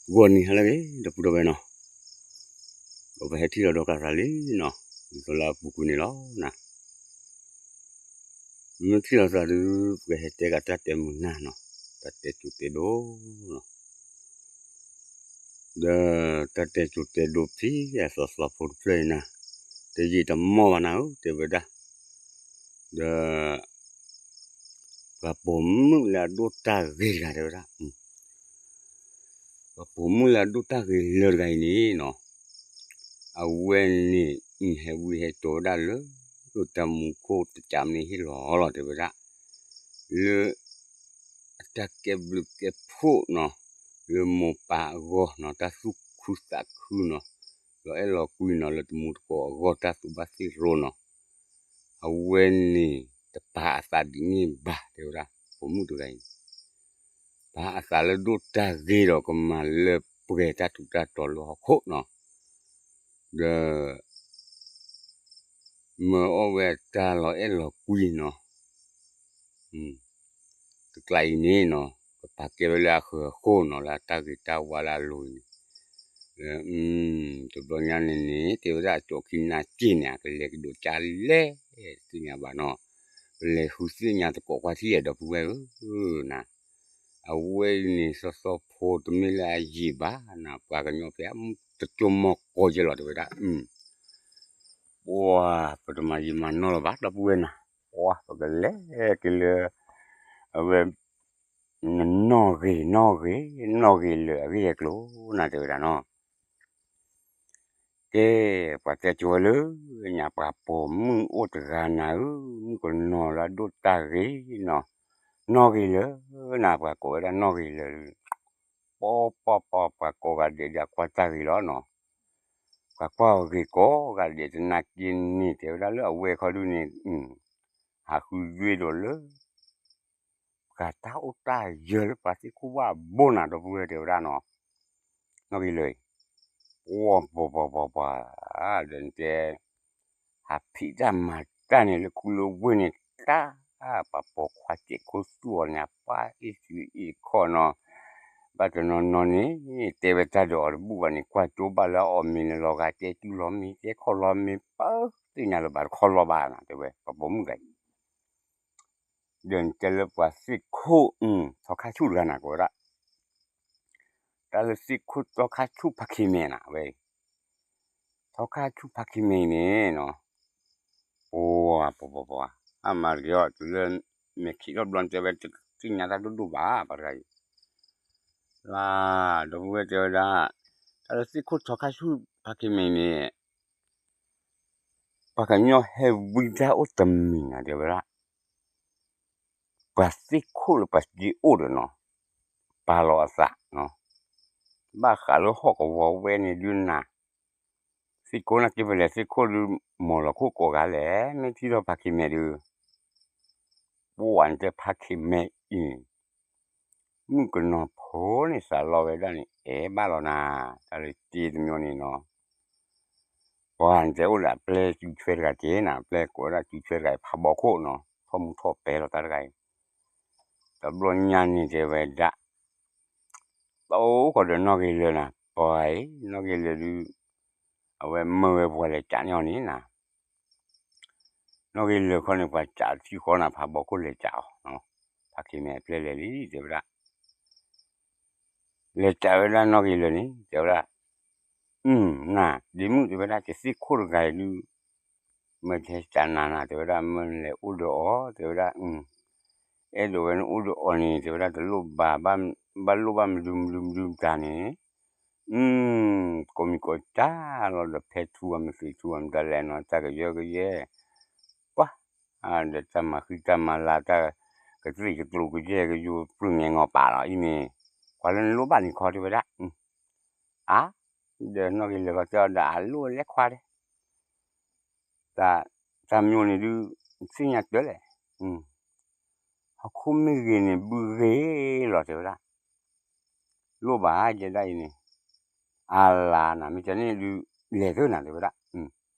ဂီၤနံၤဟါလၢအဂ့ၤ ဒီပုၢ်ဒီဝဲၢ်နီၤ, ဒီးပဟဲထံၣ်လိာ်ဒီးကစၢ်လံနီၤ, ဒ်သိးလၢအပူၤကွံာ်န့ၣ်လီၤနၤ. မ့ၢ်ထံၣ်လိာ်သးဒုး ပကဟဲတဲက့ၤတၢ်တဲမုာ်နၢ်နီၤ, တၢ်တဲကၠိတဲဒိနီၤ. ဒီးတၢ်တဲကၠိတဲဒိဖဲအသီသီဖိတဖျၢၣ်အံၤနၤ, တယံာ်တမီၢ်ဘၣ်နၤဧၢ တဲဝဲဒၣ်. ဒီး ပှၤပိာ်မုၣ်လၢအဒိၣ်တၢ်ဂ့ၤတဂၤတဲဝဲဒၣ်, ပှၤပိာ်မုၣ်လၢအဒိၣ်တၢ်ဂ့ၤလၢာ်တဂၤအံၤန့ၣ်နီၤ, အဝဲန့ၣ် ဟဲဝံဟဲကၠီဝဲဒၣ်လၢ တၢ်မူခိၣ်တကးမ့ၢ်ဟ့ၣ်လီၤလီၤတဲဝဲဒၣ်, လၢ အတၢ်ကဲဘျုးကဲဖှိၣ်နီၤ, လၢမိၢ်ပၢ်အဂီၢ်နီၤ, တၢ်သူၣ်ခုသးခုနီၤ, လီၤအဲၣ်လီၤကွံနီၤ, လၢတမူတကိးအဂီၢ် တၢ်သူၣ်ဘၣ်သ့ၣ်ရိနီၤ, အဝဲန့ၣ် တပာ်အသးဒ်န့ၣ်ဘၣ်တဲဝဲဒၣ်, ပိာ်မုၣ်တဂၤအံၤ ပာ်အသးလၢဒိၣ်တၢ်ဂ့ၤဒီးကမၤလၢပှဲၤတၢ်ထူးတၢ်တီၤလၢဟီၣ်ခိၣ်နီၤ, ဒီး မၢအီၣ်ဝဲတၢ်လီၤအဲၣ်လီၤကွံနီၤ, တကျးအံၤန့ၣ်နီၤ, ကပာ်ကဲဝဲလၢအဃၢၤအဃိနီၤ, လၢအတၢ်ဂ့ၤတၢ်ဝါလၢအလိၤအံၤန့ၣ်, တဘျီညါန့ၣ်န့ၣ် တဲဝဲဒၣ်အကၠီခံနၤက့ၢ်န့ၣ် အကလဲၤကဒိးကၢ်လဲၣ် သ့ၣ်ညါဘၣ်နီၤ, ကလဲၤဃုသ့ၣ်ညါသကိးကွၢ်ထံၣ်ဒီပုၢ်ဝဲၢ်ဧၢ, နၤ အဝဲအံၤန့ၣ် သီသီဖိတမ့ၢ်လၢအယံာ်ဘၣ်နၤ, ပှၤကညီဖဲအမုၢ်တကၠိမီၤကီယဲလီၤတဲဝဲဒၣ်, ပှၤ ပတမၤယံာ်မၤနီၢ်လၢၤဘၣ်ဒီပုၢ်ဝဲၢ်နၤ, ပှၤပကလဲၤက့ၤလၢ အဝဲ နီၢ်ဂ့ၤ နီၢ်ဂ့ၤ နီၢ်ဂ့ၤလၢာ်အဂ့ၢ်အကျိၤနၤတဲဝဲဒၣ်နီၤ. ကဲ ပှၤတဲကၠိဝဲလၢ ညါပှၤပိာ်မုၣ်အိၣ်တဂၤနၤဧၢ, မုၣ်ကနီၤလၢအဒိၣ်တၢ်ဂ့ၤနီၤ, နီၢ်ဂ့ၤလၢာ်နၤ, ပှၤကိးဝဲဒၣ်နီၢ်ဂ့ၤလၢာ်, ပီပီပီ ပှၤကိးဂၤဒဲးဒီးကွၢ်တၢ်ဂ့ၤလီၤနီၤ, ပှၤကွၢ်အီၤဂ့ၤကိးဂၤဒဲး သနာ်က့န့ၣ် တဲဝဲဒၣ်လၢအဝဲခီဒုန့ၣ် ဟးဃုယွ့ဒီးလၢ ပှၤတၢ်အိၣ်တၢ်ယၢၤလၢပှၤသ့ၣ်ခိၣ်ဘၣ်ဘိနၤဒီပုၢ်ဝဲၢ်တဲဝဲဒၣ်နီၤ, နီၢ်ဂ့ၤလၢာ်အံၤ, ပှၤပှၤပှၤပှၤပှၤ, ဒီးနတဲ ဟးဖံးတၢ်မၤတၢ်န့ၣ်လၢခူလၢဝ့ၢ်န့ၣ် တၢ် ပှၤပိာ်ခွါစဲးခိၣ်သူၣ်အီၤန့ၣ် အပၢ်အ့ၣ်စုအ့ၣ်ခီနီၤ, ဘၣ်တနီၤနီၤန့ၣ် တဲဝဲတၢ်ဒီးအီၤတဘူၣ်ဘၣ်န့ၣ် ကွၢ်ကၠိဘၣ်လၢအအီၣ်မ့ၤန့ၣ် လီၤဂာ်တဲတူၢ်လီၤမ့ၤ တဲခီၣ်လီၤမ့ၤ ပၢသ့ၣ်ညါလၢၤဘၣ်တခီလီၤဘၣ်နၤ တဲဝဲ ပှၤပိာ်မုၣ်တဂၤအံၤ ဒီးနတဲလၢပှၤသ့ၣ်ခိၣ် သီခါဆူၣ်တဂၤနၤ ကိးဝဲဒၣ်, တၢ်လၢသ့ၣ်ခိၣ်သီခါဆူၣ်ဖးခံမဲာ်နၤဝဲ, သီခါဆူၣ်ဖးခံမဲာ်အံၤန့ၣ်နီၤ, ပှၤပှၤပှၤပှၤ, အမၤတဂ့ၤအီၤ တုၤလၢမဲာ်ခံးထီၣ်ဘျီနတဲဝဲ တသ့ၣ်ညါတၢ်ဒိၣ်ဒိၣ်ဘၣ် ပှၤတဂၤအံၤ, လၢ ဒီပုၢ်ဝဲၢ်တဲဝဲဒၣ်, တၢ်လၢသ့ၣ်ခိၣ်သီခါဆူၣ်ဖးခံမဲာ်အံၤန့ၣ် ပှၤကညီဟဲဝံတၢ်အိၣ်တမံၤနၤ တဲဝဲဒၣ်, ပှၤသ့ၣ်ခိၣ်လၢပှၤစ့အိၣ်ဒီးနီၤ, ပာ်လီၤအသးနီၤ, ဘၣ်ဃးလၢဟီၣ်ကဝီၤဝဲန့ၣ်ဒုးနၤ, သ့ၣ်ခိၣ်နာ်က့ဖဲလဲၣ် သ့ၣ်ခိၣ်ဒုး မီၢ်လီၤခိၣ်ကိးဂၤလဲၣ် မ့ၢ်ထံၣ်ထီၣ်ဖးခံမဲာ်ဒုး ပှၤနတဲဖးခံမဲာ်အံၤန့ၣ် မုၣ်ကနီၤဖိန့ၣ်သးလီဝဲဒၣ်န့ၣ် အဲၣ်ဘၣ်လီၤနၤ, တၢ်လၢစ့တမံၤန့ၣ်နီၤ, ပှၤနတဲအိၣ်ဒီးအပျဲၢ်စုဆွဲတဂၤက့ၤနၤ, အပျဲၢ်ကိးဝဲဒၣ်စုဆွဲတဂၤအံၤ ဖးဘီခိၣ်နီၤ, ထီၣ်မူထီၣ်ပဲလီၤတၢ်တဂၤအံၤ, တဘျီညါန့ၣ်တဲဝဲဒၣ် တအိၣ်ဃီဒီးနီၢ်ဂ့ၤလၢာ်နၤ, ပှၤအံၤ နီၢ်ဂ့ၤလၢာ်ဒုး အဝဲမၢဝဲပှၤလဲၤကးန့ၢ်အီၤန့ၣ်နၤ, နီၢ်ဂ့ၤလၢာ်ခီန့ၣ် ပှၤကးတထံၣ်ဃီနၤ ဖးဘီခိၣ်လဲၤကးအီၤ, ဖးခံမဲာ်အပျဲၢ်လဲၤလံ တဲဝဲဒၣ် လဲၤကးဝဲဒၣ်နီၢ်ဂ့ၤလၢာ်န့ၣ် တဲဝဲဒၣ်, နၤ ဒ့မုၣ်တဲဝဲဒၣ် ကသ့ၣ်ခိၣ်တဂၤအံၤဒုး မ့ၢ်ကဟဲကးနၤနၤ တဲဝဲဒၣ် မ့ၢ်လဲၤအိၣ်ဒီးအီၤ တဲဝဲဒၣ်, အဲၣ်ဒိးဝဲနအိၣ်ဒီးအီၤန့ၣ် တဲဝဲဒၣ် တလိၣ်ဘၣ် ဘၣ်လိၣ်ဘၣ်မနုၤမနုၤမနုၤတၢ်န့ၣ် ကိးမံၤကိးကၢ်လီၤဒီး ဖဲထူအမ့ၢ်သ့ၣ်ထူအမ့ၢ်တၢ်လဲၣ်နီၤ တၢ်ကယၢကယဲ ပှၤ ဒီးတၢ်မၤဃံတၢ်မၤလၤ တၢ်ကသရံၣ်ကကျိၤကယဲၢ်ကယိပြူၢ်န့ၣ် ငီၤပာ်လီၤအံၤန့ၣ် ပှၤလၢနလိၣ်ဘၣ်န့ၣ်ခီတဲဝဲဒၣ်, အါ ဒီးနီၢ်ဂ့ၤလၢာ်ခီတဲအီၤဒီး အလိၣ်လဲၣ်ခွါဒဲး တၢ်မညိၣ်န့ၣ်ဒုး သ့ၣ်ညါတၢ်လဲၣ်, ဟီၣ်ခိၣ်မ့ၢ်ဂ့ၤန့ၣ် ဘုဂ့ၤလီၤတဲဝဲဒၣ်, လိၣ်ဘၣ်ယဲဒၣ်အံၤန့ၣ်, အလါနၤ မ့ၢ်တန့ၣ်ဒုး လဲၤသၢနၤတဲဝဲဒၣ်, ယ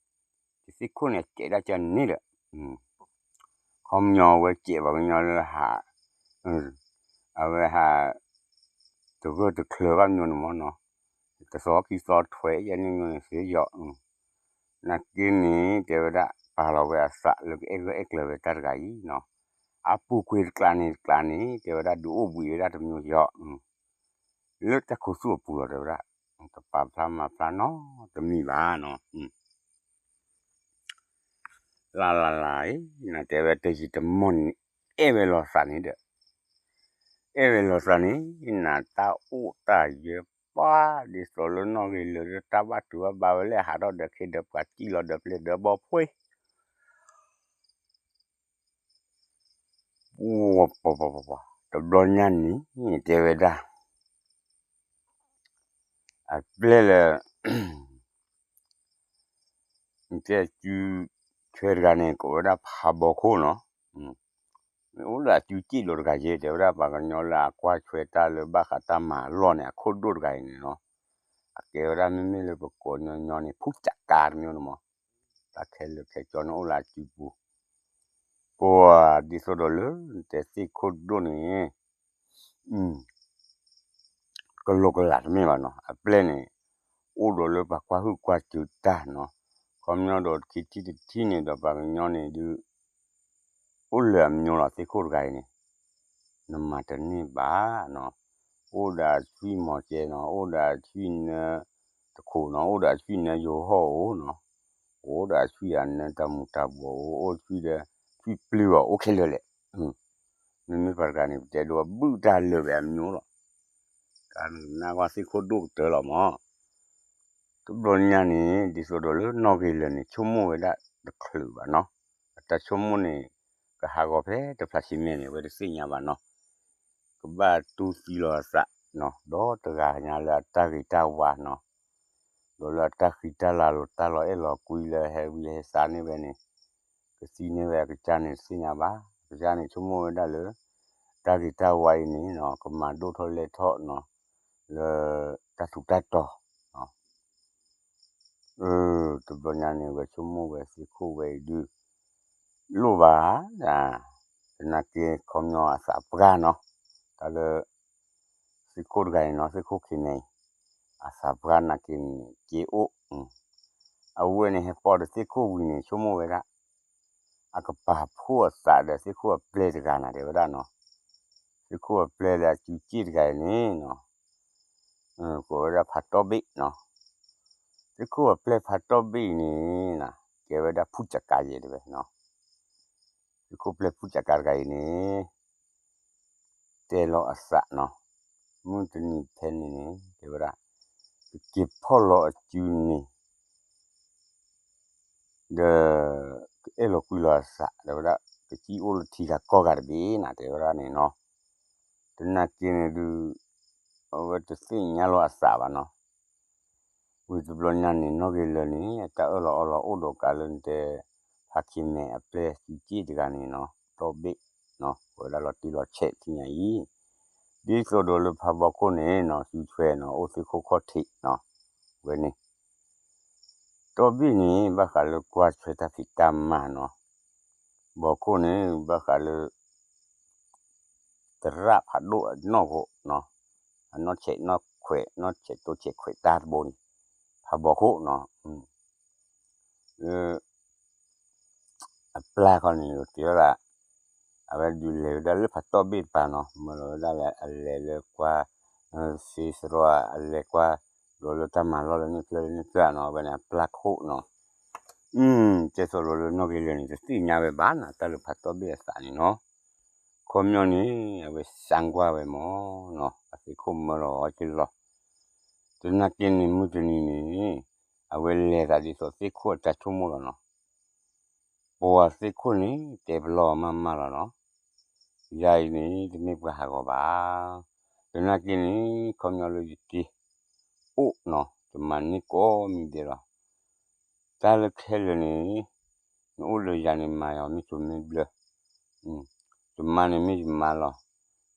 သ့ၣ်ခိၣ်န့ၣ် စဲးဒၣ်ကန့ၣ်ဒီး, ခီပညီဝဲစဲးပှၤကညီလၢဟး, အဝဲဟး, တဂၢၢ်တချၢဘၣ်မၠိန့ၣ်မၢ်နီၤ, တသီခံသီထွဲယဲၢ်န့ၣ်မၠိန့ၣ် သ့ယီၤ, နာ်က့န့ၣ် တဲဝဲဒၣ် ပာ်လီၤဝဲအသးလၢကအဲၣ်ဂၢၢ်အဲၣ်ကျၢၤဝဲတၢ်တဂၤအံၤနီၤ, အပူၤကွံာ်တကျးန့ၣ်တကျးန့ၣ် တဲဝဲဒၣ်ဒုးအိၣ်ဘှံးဝဲဒၣ်တမၠိယီၤ, လၢတၢ်ခိၣ်သူၣ်အပူၤလီၤ တဲဝဲဒၣ်, တပာ်ဖျါမၤဖျါနီတမံၤဘၣ်နီၤ, လၢ်လၢ်လၢ်အံၤ နတဲဝဲတယံာ်တမီၢ်န့ၣ် အဲၣ်ဝဲလီၤသးန့ၣ်ဒီး, အဲၣ်ဝဲလီၤသးန့ၣ် နတၢ်အိၣ်တၢ်ယၢၤပှၤ ဒ်သိးလၢနီၣ်ဂ့ၤလၢာ်ဒီးတၢ်ဘၣ်တူၢ်ဘၣ်ဘါဝဲလၢအဟးထီၣ်ဒီးခ့ဒီးပှၤစံၣ်လီၤဒီးပျဲၢ်ဒီးဘီဖှ့ ပှၤပှၤပှၤပှၤ တဘျီညါန့ၣ် တဲဝဲဒၣ် အပျဲၢ်လၢ နတဲစုဆွဲတဂၤန့ၣ် ကိးဝဲဒၣ်ဖးဘီခိၣ်နီၤ, မ့ၢ်အိၣ်လၢအစုစ့ၣ်လိာ်တဂၤယဲ တဲဝဲဒၣ် ပှၤကညီလၢအကွၢ်ဆွဲတၢ်လၢဘၣ်ဃးတၢ်မၤအလီၢ်န့ၣ် အခိၣ်ဒိၣ်တဂၤအံၤန့ၣ်နီၤ, အကဲဝဲဒၣ်မ့မ့ၢ်လၢပကိးညီညီန့ၣ် ဖူစးကါတမံၤန့ၣ်မး, တၢ်ခဲလၢာ်ခဲဆ့န့ၣ်အိၣ်လၢအစုပူၤ ပှၤဒ်သိးဒီးလၢနတဲသ့ၣ်ခိၣ်ဒိၣ်န့ၣ် ကလိာ်ကလးတမ့ၢ်ဘၣ်နီၤ, အပျဲၢ်န့ၣ် အိၣ်ဒီးလၢပှၤကွၢ်ဟုၣ်ကွၢ်စၢၤတၢ်နီၤ, ခီပညီဒီးခံထံၣ်တထံၣ်န့ၣ်ဒီးပှၤကညီန့ၣ်ဒုး အိၣ်လၢအမၠိလီၤ သ့ၣ်ခိၣ်တဂၤအံၤန့ၣ်, နမၤတန့ၢ်ဘၣ်နီၤ, အိၣ်ဒီးအသွံၣ်မီၤကဲနီၤ, အိၣ်ဒီးအသွံၣ်နၢတခိၣ်နီၤ, အိၣ်ဒီးအသွံၣ်နၢယိၤဟီၣ်အိၣ်နီၤ, အိၣ်ဒီးအသွံၣ်အနၢတၢ်မူၤတၢ်ဘှီးအိၣ်, အိၣ်သွံၣ်ဒီး သွံၣ်ပျုၢ်အီၤအိၣ်ခဲလၢာ်လဲၣ်, မ့မ့ၢ်ပှၤတဂၤန့ၣ် ပတဲဒိးဘုၣ်တၢ်လၢာ်ဝဲအမၠိလီၤ, တၢ်နကနၣ်ကွၢ်သ့ၣ်ခိၣ်ဒိၣ်ကတၢၢ်လီၤမး တဘျီညါန့ၣ် ဒ်သိးဒီးလၢနီၣ်ဂ့ၤလၢာ်န့ၣ် ဆိကမိၣ်ဝဲဒၣ်တချုးဘၣ်နီၤ, အတၢ်ဆိကမိၣ်န့ၣ် ကဟးဂီၤဖဲတဖျးဆံမဲာ်န့ၣ် အဝဲတသ့ၣ်ညါဘၣ်နီၤ, ကဘၣ်တူၢ်သံလီၤအသးနီၤ, ဒီးတဂၤညါလၢအတၢ်ဂ့ၤတၢ်ဝါနီၤ, ဒီးလၢအတၢ်ဃံတၢ်လၤလိာ်တၢ်လီၤအဲၣ်လီၤကွံလၢဟဲဝံဟဲသါန့ၢ်ဝဲန့ၣ် ကသံန့ၢ်ဝဲအကစၢ်န့ၣ်တသ့ၣ်ညါဘၣ်, အကစၢ်န့ၣ်ဆိကမိၣ်ဝဲဒၣ်လၢ တၢ်ဂ့ၤတၢ်ဝါအံၤန့ၣ်နီၤ ကမၤဒိၣ်ထီၣ်လဲၢ်ထီၣ်နီၤ, လၢတၢ်ထူးတၢ်တီၤ တဘျီညါန့ၣ် ဝဲဆိကမိၣ်ဝဲသ့ၣ်ခိၣ်ဝဲအံၤဒုး လိၣ်ဘၣ်, သနာ်က့ခီပညီအသးပှၢ်နီၤ, တၢ်လၢ သ့ၣ်ခိၣ်တဂၤအံၤနီၤ သ့ၣ်ခိၣ်ခံန့ၣ် အသးပှၢ်နာ်က့န့ၣ် က့အိၣ်, အဝဲန့ၣ်ဟဲပိာ်ဒီးသ့ၣ်ခိၣ်ဝံၤန့ၣ် ဆိကမိၣ်ဝဲဒၣ် အကပာ်ဖှိၣ်အသးဒီးသ့ၣ်ခိၣ်အပျဲၢ်တဂၤန့ၣ် တဲဝဲဒၣ်နီၤ, သ့ၣ်ခိၣ်အပျဲၢ်လၢအစုစ့ၣ်တဂၤအံၤန့ၣ်နီၤ ကိးဝဲဒၣ်ဖးတီၢ်ဘ့ၣ်နီၤ, သ့ၣ်ခိၣ်အပျဲၢ်ဖးတီၢ်ဘ့ၣ်အံၤန့ၣ် ကဲဝဲဒၣ်ဖူစကၤယဲၢ်တဲဝဲနီၤ, သ့ၣ်ခိၣ်ပျဲၢ်ဖူစကၤတဂၤအံၤန့ၣ် တဲလီၤအသးနီၤ, မုၢ်တနံၤဖဲန့ၣ်န့ၣ် တဲဝဲဒၣ် ကက့ၤဖီၣ်လီၤအစုန့ၣ် ဒီး ကအဲၣ်လီၤကွံလီၤအသး တဲဝဲဒၣ် ကစံၣ်အိၣ်လၢထံဂၤကီၢ်ဂၤတဘ့ၣ်နၤ တဲဝဲဒၣ်န့ၣ်နီၤ, သနာ်က့န့ၣ်ဒုး အဝဲတသ့ၣ်ညါလီၤအသးဘၣ်နီၤ, ဝံၤတဘျီညါန့ၣ် နီၣ်ဂ့ၤလၢာ်န့ၣ် အတၢ်အၢၣ်လီၤအီလီၤအိၣ်ဒီးကးလၢနတဲ ဖးခံမဲာ်အပျဲၢ်စုစ့ၣ်တဂၤန့ၣ်နီၤ တီၢ်ဘ့ၣ်နီၤ ကိးဝဲဒၣ်လီၤတံၢ်လီၤဆဲးထံၣ်ညါအံၤ, ဒ်သိးဒီးလၢဖးဘီခိၣ်န့ၣ်နီၤ စုထွဲနီၤ အိၣ်သ့ၣ်ခိၣ်ခီၣ်ထံးနီၤ ဝဲန့ၣ် တီၢ်ဘ့ၣ်န့ၣ် ဘၣ်ဃးလၢကွၢ်ထွဲတၢ်ဖံးတၢ်မၤနီၤ, ဘီခိၣ်န့ၣ် ဘၣ်ဃးလၢ သရၣ်ဖးဒိၣ်အနီၢ်ခိၣ်နီၤ, အနီၢ်ဆဲးနီၢ်ခွဲး နီၢ်ဆဲးတိၢ်ဆဲးခွဲးတၢ်တဘိန့ၣ် ဖးဘီခိၣ်နီၤ, လၢ အပျၢ်ခီန့ၣ် ယတဲဝဲဒၣ် အဝဲဒုးလဲၤဝဲဒၣ်လၢဖးတီၢ်ဘ့ၣ်တပၤနီၤ, မၢလီၤဝဲဒၣ်လၢအလဲၤလၢကွၢ် သ့သရီ အလဲၤကွၢ် ဒီးလၢတၢ်မၤလီၢ်လၢန့ၣ်ဖျၢၣ်လၢန့ၣ်ဖျၢၣ်နီၤ, အဝဲန့ၣ်အပျၢ်ခိၣ်နီၤ, ကဲသိးဒီးလၢနီၣ်ဂ့ၤလၢာ်န့ၣ် တသ့ၣ်ညါဝဲဘၣ်နၤ တၢ်လၢဖးတီၢ်ဘ့ၣ်အသးန့ၣ်နီၤ, ခီပညီန့ၣ် အဝဲစၢကွၢ်ဝဲမၢ်နီၤ, အသ့ၣ်ခိၣ်မၢလီၤအီၤက့ၤလီၤ, သနာ်က့န့ၣ် မုၢ်တနံၤန့ၣ် အဝဲလဲၤသးဒ်သိးသ့ၣ်ခိၣ်အတၢ်ဆိကမိၣ်လီၤနီၤ, ပှၤသ့ၣ်ခိၣ်န့ၣ် တဲပလီၢ်မးမးလီၤနီၤ, ယၤအံၤန့ၣ် တမ့ၢ်ပှၤဟးဂီၤဘၣ်, သနာ်က့န့ၣ် ခီပညီလၢယတ့ အိၣ်နီၤ ယမၤန့ၢ်ကိးမံၤဒဲးလီၤ, တၢ်လၢခဲလၢာ်န့ၣ် နအိၣ်လၢယၤန့ၣ် မၤယီၤမ့ၢ်စိၤမ့ၢ်ဘျၢ, ယမၤန့ၣ်မ့ၢ်ယမၤလီၤ,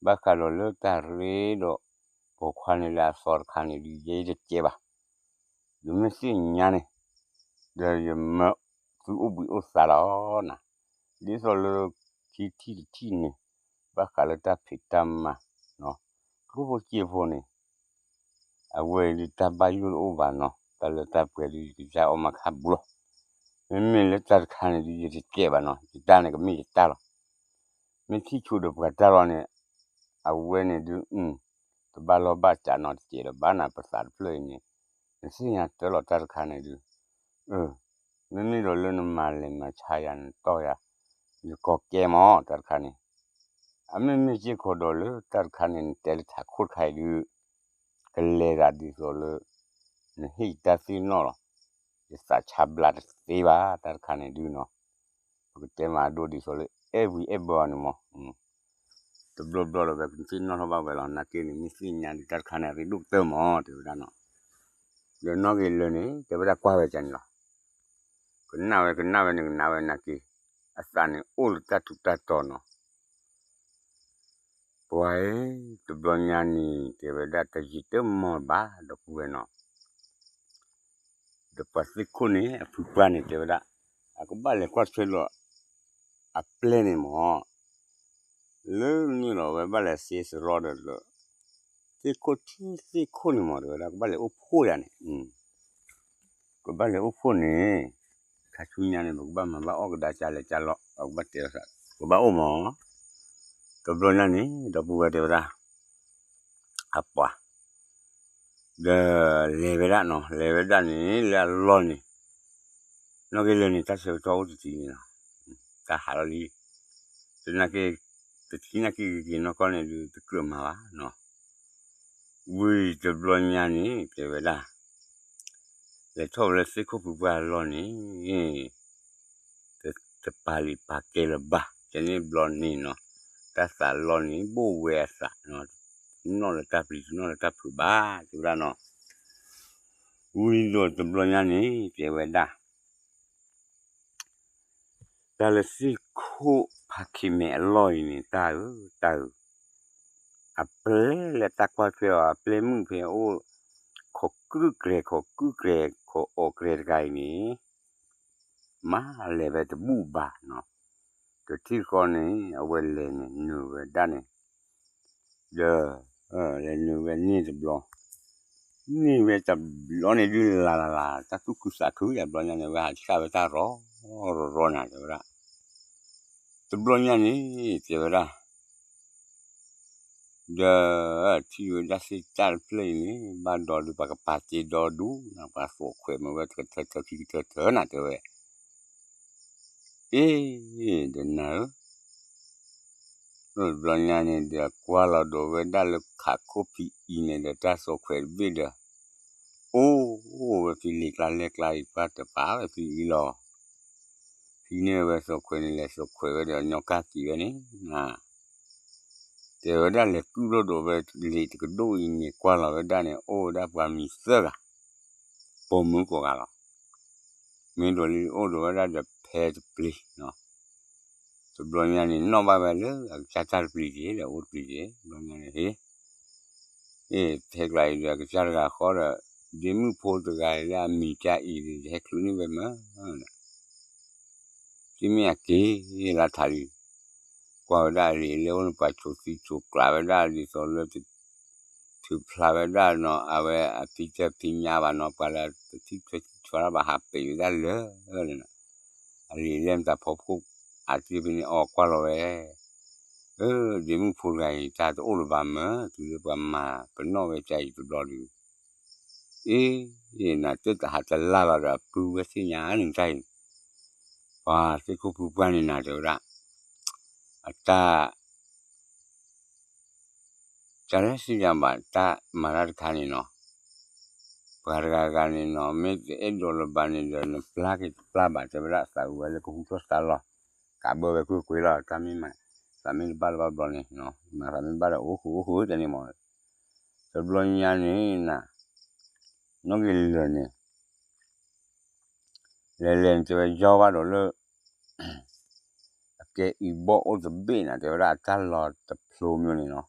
ဘၣ်ဃးဒီးလၢတၢ်ရ့ဒီး ပိာ်ခွါန့ၣ်လၢအသီတခါန့ၣ် ဒုးယဲတကဲဘၣ်, ယမ့ၢ်သ့ၣ်ညါန့ၣ် ဒီးယမၤသုအိၣ်ဘှံးအိၣ်သါလီၤနၤ, ဒ်သိးလၢ ခံထံၣ်တထံၣ်န့ၣ် ဘၣ်ဃးလၢတၢ်ဖံးတၢ်မၤ ကျိဖိစ့ဖိန့ၣ် အဝဲအံၤဒုးတၢ်ဘၣ်ယိၣ်တအိၣ်ဘၣ်နီၤ, တၢ်လၢတၢ်ပှဲၤဒုး ယကစၢ်အီၣ်မၤခါဘျီ, မ့မ့ၢ်လၢတၢ်တခါန့ၣ်ဒုး ယတကဲဘၣ်နီၤ, ယတၢ်န့ၣ်ကမ့ၢ်ယတၢ်လီၤ. မ့ၢ်ထံၣ်ဆိဒီးပှၤတၢ်လီၤန့ၣ်, အဝဲန့ၣ်ဒုး တဘၣ်လီၢ်ဘၣ်စးနီတစဲးဒီးဘၣ်နၤ ပသးတဖျၢၣ်အံၤန့ၣ်, နသ့ၣ်ညါတၢ်လီၤတၢ်တခါန့ၣ်ဒုး, မ့မ့ၢ်ဒီးလၢနမၤလဲၤမၤဆါယၤ နတီၢ်ယၤ, ယကီကဲမးတၢ်တခါန့ၣ်, အမ့မ့ၢ်စ့ၢ်ကီးဒီးလၢတၢ်တခါန့ၣ် နတဲလၢထးခိၣ်တခါအံၤဒုး ကလဲၤသးဒ်သိးလၢ နဟ့ၣ်ယတၢ်သ့ၣ်နီၣ်လီၤ. ယသးဆါဘျါတသ့ဘၣ် တၢ်တခါန့ၣ်ဒုးနီၤ. ပကတဲမးဒိၣ်ဒ်သိးလၢ အဲၣ်ဝံၤအဲၣ်ဘၢအီၤန့ၣ်မး, တဘျီဘျီဒီး ပကသ့ၣ်နီၣ်ထီၣ်ဘၣ်ဝဲလီၤ. နာ်က့န့ၣ် မ့ၢ်သ့ၣ်ညါဒုး တၢ်တခါန့ၣ် အရ့ဒိၣ်ကတၢၢ်မး တဲဝဲဒၣ်နီၤ. ဒီးနီၣ်ဂ့ၤလၢာ်န့ၣ် တဲဝဲဒၣ်ကွၢ်ဝဲဒ်န့ၣ်လီၤ. ကနၣ်ဝဲကနၣ်ဝဲန့ၣ် ကနၣ်ဝဲနာ်က့, အသးန့ၣ်အိၣ်လၢတၢ်ထူးတၢ်တီၤနီၤ. ပှၤဧၢ, တဘျီညါန့ၣ် တဲဝဲဒၣ်တယံာ်တမီၢ်ဘၣ် ဒီပုၢ်ဝဲၢ်နီၤ, ဒီးပှၤသ့ၣ်ခိၣ်န့ၣ် အဖုပှၢ်န့ၣ် တဲဝဲဒၣ် အကဘၣ်လဲၤကွၢ်ထွဲလီၤ အပျဲၢ်န့ၣ်မး, လၢန့ၣ်လီၤ အဝဲဘၣ်လဲၤစ့စရီဒီး သ့ၣ်ခိၣ်ထံသ့ၣ်ခိၣ်န့ၣ်မး တဲဝဲဒၣ် ကဘၣ်လဲၤအိၣ်ဖှိၣ်ယၤန့ၣ် ကဘၣ်လဲၤအိၣ်ဖှိၣ်န့ၣ်, ခါဆူညါန့ၣ် ပကဘၣ်မၤဘၣ်အီၣ်ကဒါကၢ်လဲၤကၢ်လီၤ ပကဘၣ်တဲအသး ပကဘၣ်အိၣ်မး. တဘျီညါန့ၣ် ဒီပုၢ်ဝဲၢ်တဲဝဲဒၣ် အပှၤ ဒီးလဲၤဝဲဒၣ်နီၤ, လဲၤဝဲဒၣ်န့ၣ် လၢအလီၢ်န့ၣ်, နီၣ်ဂ့ၤလၢာ်န့ၣ် တၢ်ဆၢကတီၢ်အိၣ်တထံၣ်န့ၣ်လီၤ. တၢ်ဟးလီၤလံ, သနာ်က့ တထံၣ်နာ်က့ဂ့ၤက့ၤနီၢ်ကီၢ်န့ၣ်ဒုး တကြၢးမၤဘၣ်နီၤ. ဝံၤတဘျီညါန့ၣ် တဲဝဲဒၣ် လဲၤထီၣ်ဝဲလၢသ့ၣ်ခိၣ်ဖုပှၢ်အလီၢ်န့ၣ် တပာ်လုၢ်ပာ်ကဲလၢၤဘၣ်, ကဲန့ၣ်ဘျီန့ၣ်နီၤ, တၢ်သးလီၢ်န့ၣ် ဘိၣ်ဝဲအသးနီၤ, တနီၣ်လၢတၢ်ပျံၤ တနီၣ်လၢတၢ်ဖုးဘၣ် တဲဝဲဒၣ်နီၤ. ဝံၤဒီးတဘျီညါန့ၣ် တဲဝဲဒၣ် တၢ်လၢသ့ၣ်ခိၣ်ဖးခံမဲာ်အလီၢ်အံၤန့ၣ် တၢ်ဧၢ, တၢ်ဧၢ, အပျဲၢ်လၢတၢ်ကွၢ်ထွဲအီၤ အပျဲၢ်မုၣ်ဖဲအိၣ် ခိးကုၢ်ကြဲၤ ခိးကုၢ်ကြဲၤ ခိးအီၣ်ကြဲၤတဂၤအံၤန့ၣ် မၤလဲၤဝဲတဘူၣ်ဘၣ်နီၤ. တထံၣ်ဃီန့ၣ် အဝဲလဲၤန့ၣ် နုာ်ဝဲဒၣ်န့ၣ် ဒီး လဲၤနုာ်ဝဲန့ၢ်တဘျီ, န့ၢ်ဝဲတဘျီန့ၣ်ဒုးလၢ်လၢ်လၢ် တၢ်သူၣ်ခုသးခုယၤ တဘျီညါန့ၣ် အဝဲဟးဆှၣ်ဝဲတၢ်ရီၤရီၤနၤ တဲဝဲဒၣ်. တဘျီညါန့ၣ် တဲဝဲဒၣ် ဒီး ထံၣ်ဝဲဒၣ်သ့ၣ်တၢ်တဖျၢၣ်အံၤန့ၣ် ဘၣ်ဒီးဒုး ပှၤကပာ်တ့ဒီဒူၣ်နၤ ပှၤသိးခွဲးမ့ၢ်ဝဲတကထၢထၢခံကထၢထၢနၤ တဲဝဲ. အ့ ဒီးနၤဧၢ, တဘျီညါန့ၣ်ဒီး ကွၢ်လီၤဒိးဝဲဒၣ်လၢခးခိၣ်ဖံးအံၤန့ၣ်ဒီးတၢ်သိးခွဲးတဘ့ၣ်ဒီး အိၣ်ဝဲဖံလံၤကျါလဲၢ်ကျါအံၤ ပှၢ်တပာ်ဝဲဖံအံၤလီၤ. ဖံန့ၢ်ဝဲသိးခွဲးန့ၣ် လဲၤသိးခွဲးဝဲဒီးညီကၢ်က့ၤဝဲန့ၣ် တဲဝဲဒၣ်လဲၤကုၣ်ထီၣ်ဒိးဝဲလံာ်တကဒိၣ်အံၤန့ၣ် ကွၢ်လီၤဝဲဒၣ်န့ၣ် အိၣ်ဝဲဒၣ်ပှၤမံၤသၢဂၤ, ပိာ်မုၣ်ကိးဂၤလီၤ. မ့ၢ်ဒိးလံအိၣ်ဒိးဝဲဒၣ်ဒီးဖဲတပျ့ၤ, တဘျီညါန့ၣ် နီၣ်ဘၣ်ဝဲလၢအကစၢ်တၢ်တပျ့ၤက့ၤ ဒီးအိၣ်တပျ့ၤက့ၤ တဘျီညါန့ၣ် ဟ့ၣ် ဖဲကျါအံၤဒီးအကစၢ်တဂၤဃီဒီး ဒ့မုၣ်ဖိတဂၤလၢအမံၤတၢ်အံၤဒီး ယဟဲချုးန့ၢ်ဝဲမး တမ့ၢ်အက့ၤလၢထးလံ, ကွၢ်ဝဲဒၣ်အလံာ်လဲၢ်အိၣ်န့ၣ် ပှၤဆိးသံဆိးကျးဝဲဒၣ်ဒ်သိးလၢ ထုးဖျါဝဲဒၣ်နီၤ အဝဲအဖံတၢ်ဖံညါဘၣ်နီၤ ပှၤလၢတထံၣ်ထွဲထံၣ်ထွဲဘၣ် ဟးပ့ၤဝဲဒၣ်လၢန့ၣ်, အလံာ်လဲၢ်မတၤဖီခိၣ် အတ့ၢ်ဖဲန့ၣ်အီၤကွၢ်လီၤဝဲ အၢ ဒ့မုၣ်ဖိတဂၤအံၤ တၢ်တအိၣ်လၢၤဘၣ်မၢ် တုၤလၢပှၤမၤပနီၣ်ဝဲတၢ်အံၤတဘျီဒီး အ့ နတၢ်တဟးတလၢ်လီၤဒီး အပုၢ်ဝဲၢ်သ့ၣ်ညါန့ၣ်တၢ်အံၤ, ပှၤသ့ၣ်ခိၣ်ဖုပှၢ်န့ၣ်နၤတဲဝဲဒၣ်, အတၢ် တၢ်လၢသ့ၣ်ညါဘၣ် တၢ်မၤတၢ်တခါန့ၣ်နီၤ, ပှၤတဂၤဂၤန့ၣ်နီၤ မ့ၢ်တအဲၣ်ဒိးလၢၤဘၣ်န့ၣ်ဒီး နပျၢ်က့ၤတပျၢ်ဘၣ် တဲဝဲဒၣ် သးဝဲလၢကဟူထီၣ်သါလီၤ, ကးဘၢဝဲကွ့ၢ်ကွ့ၢ်လီၤ တၢ်မ့ၢ်မၤ, သးမ့ၢ်တဘၣ်လၢၤဘၣ်ဘျီန့ၣ်, မၤသးမ့ၢ်ဘၣ်ဒီး အိၣ်ဃုာ်အိၣ်ဃုာ်တဲန့ၣ်မး, တဘျီညါန့ၣ်နၤ, နီၣ်ဂံၢ်လၢာ်န့ၣ် လဲၤလဲၤန့ၣ် တဲဝဲယီၢ်ဘၣ်ဒီးလၢ အကဲအံၤဘီၣ်အိၣ်တဘ့ၣ်နၤ တဲဝဲဒၣ်အတၢ်လီၤတဖျိမ့ၢ်န့ၣ်နီၤ,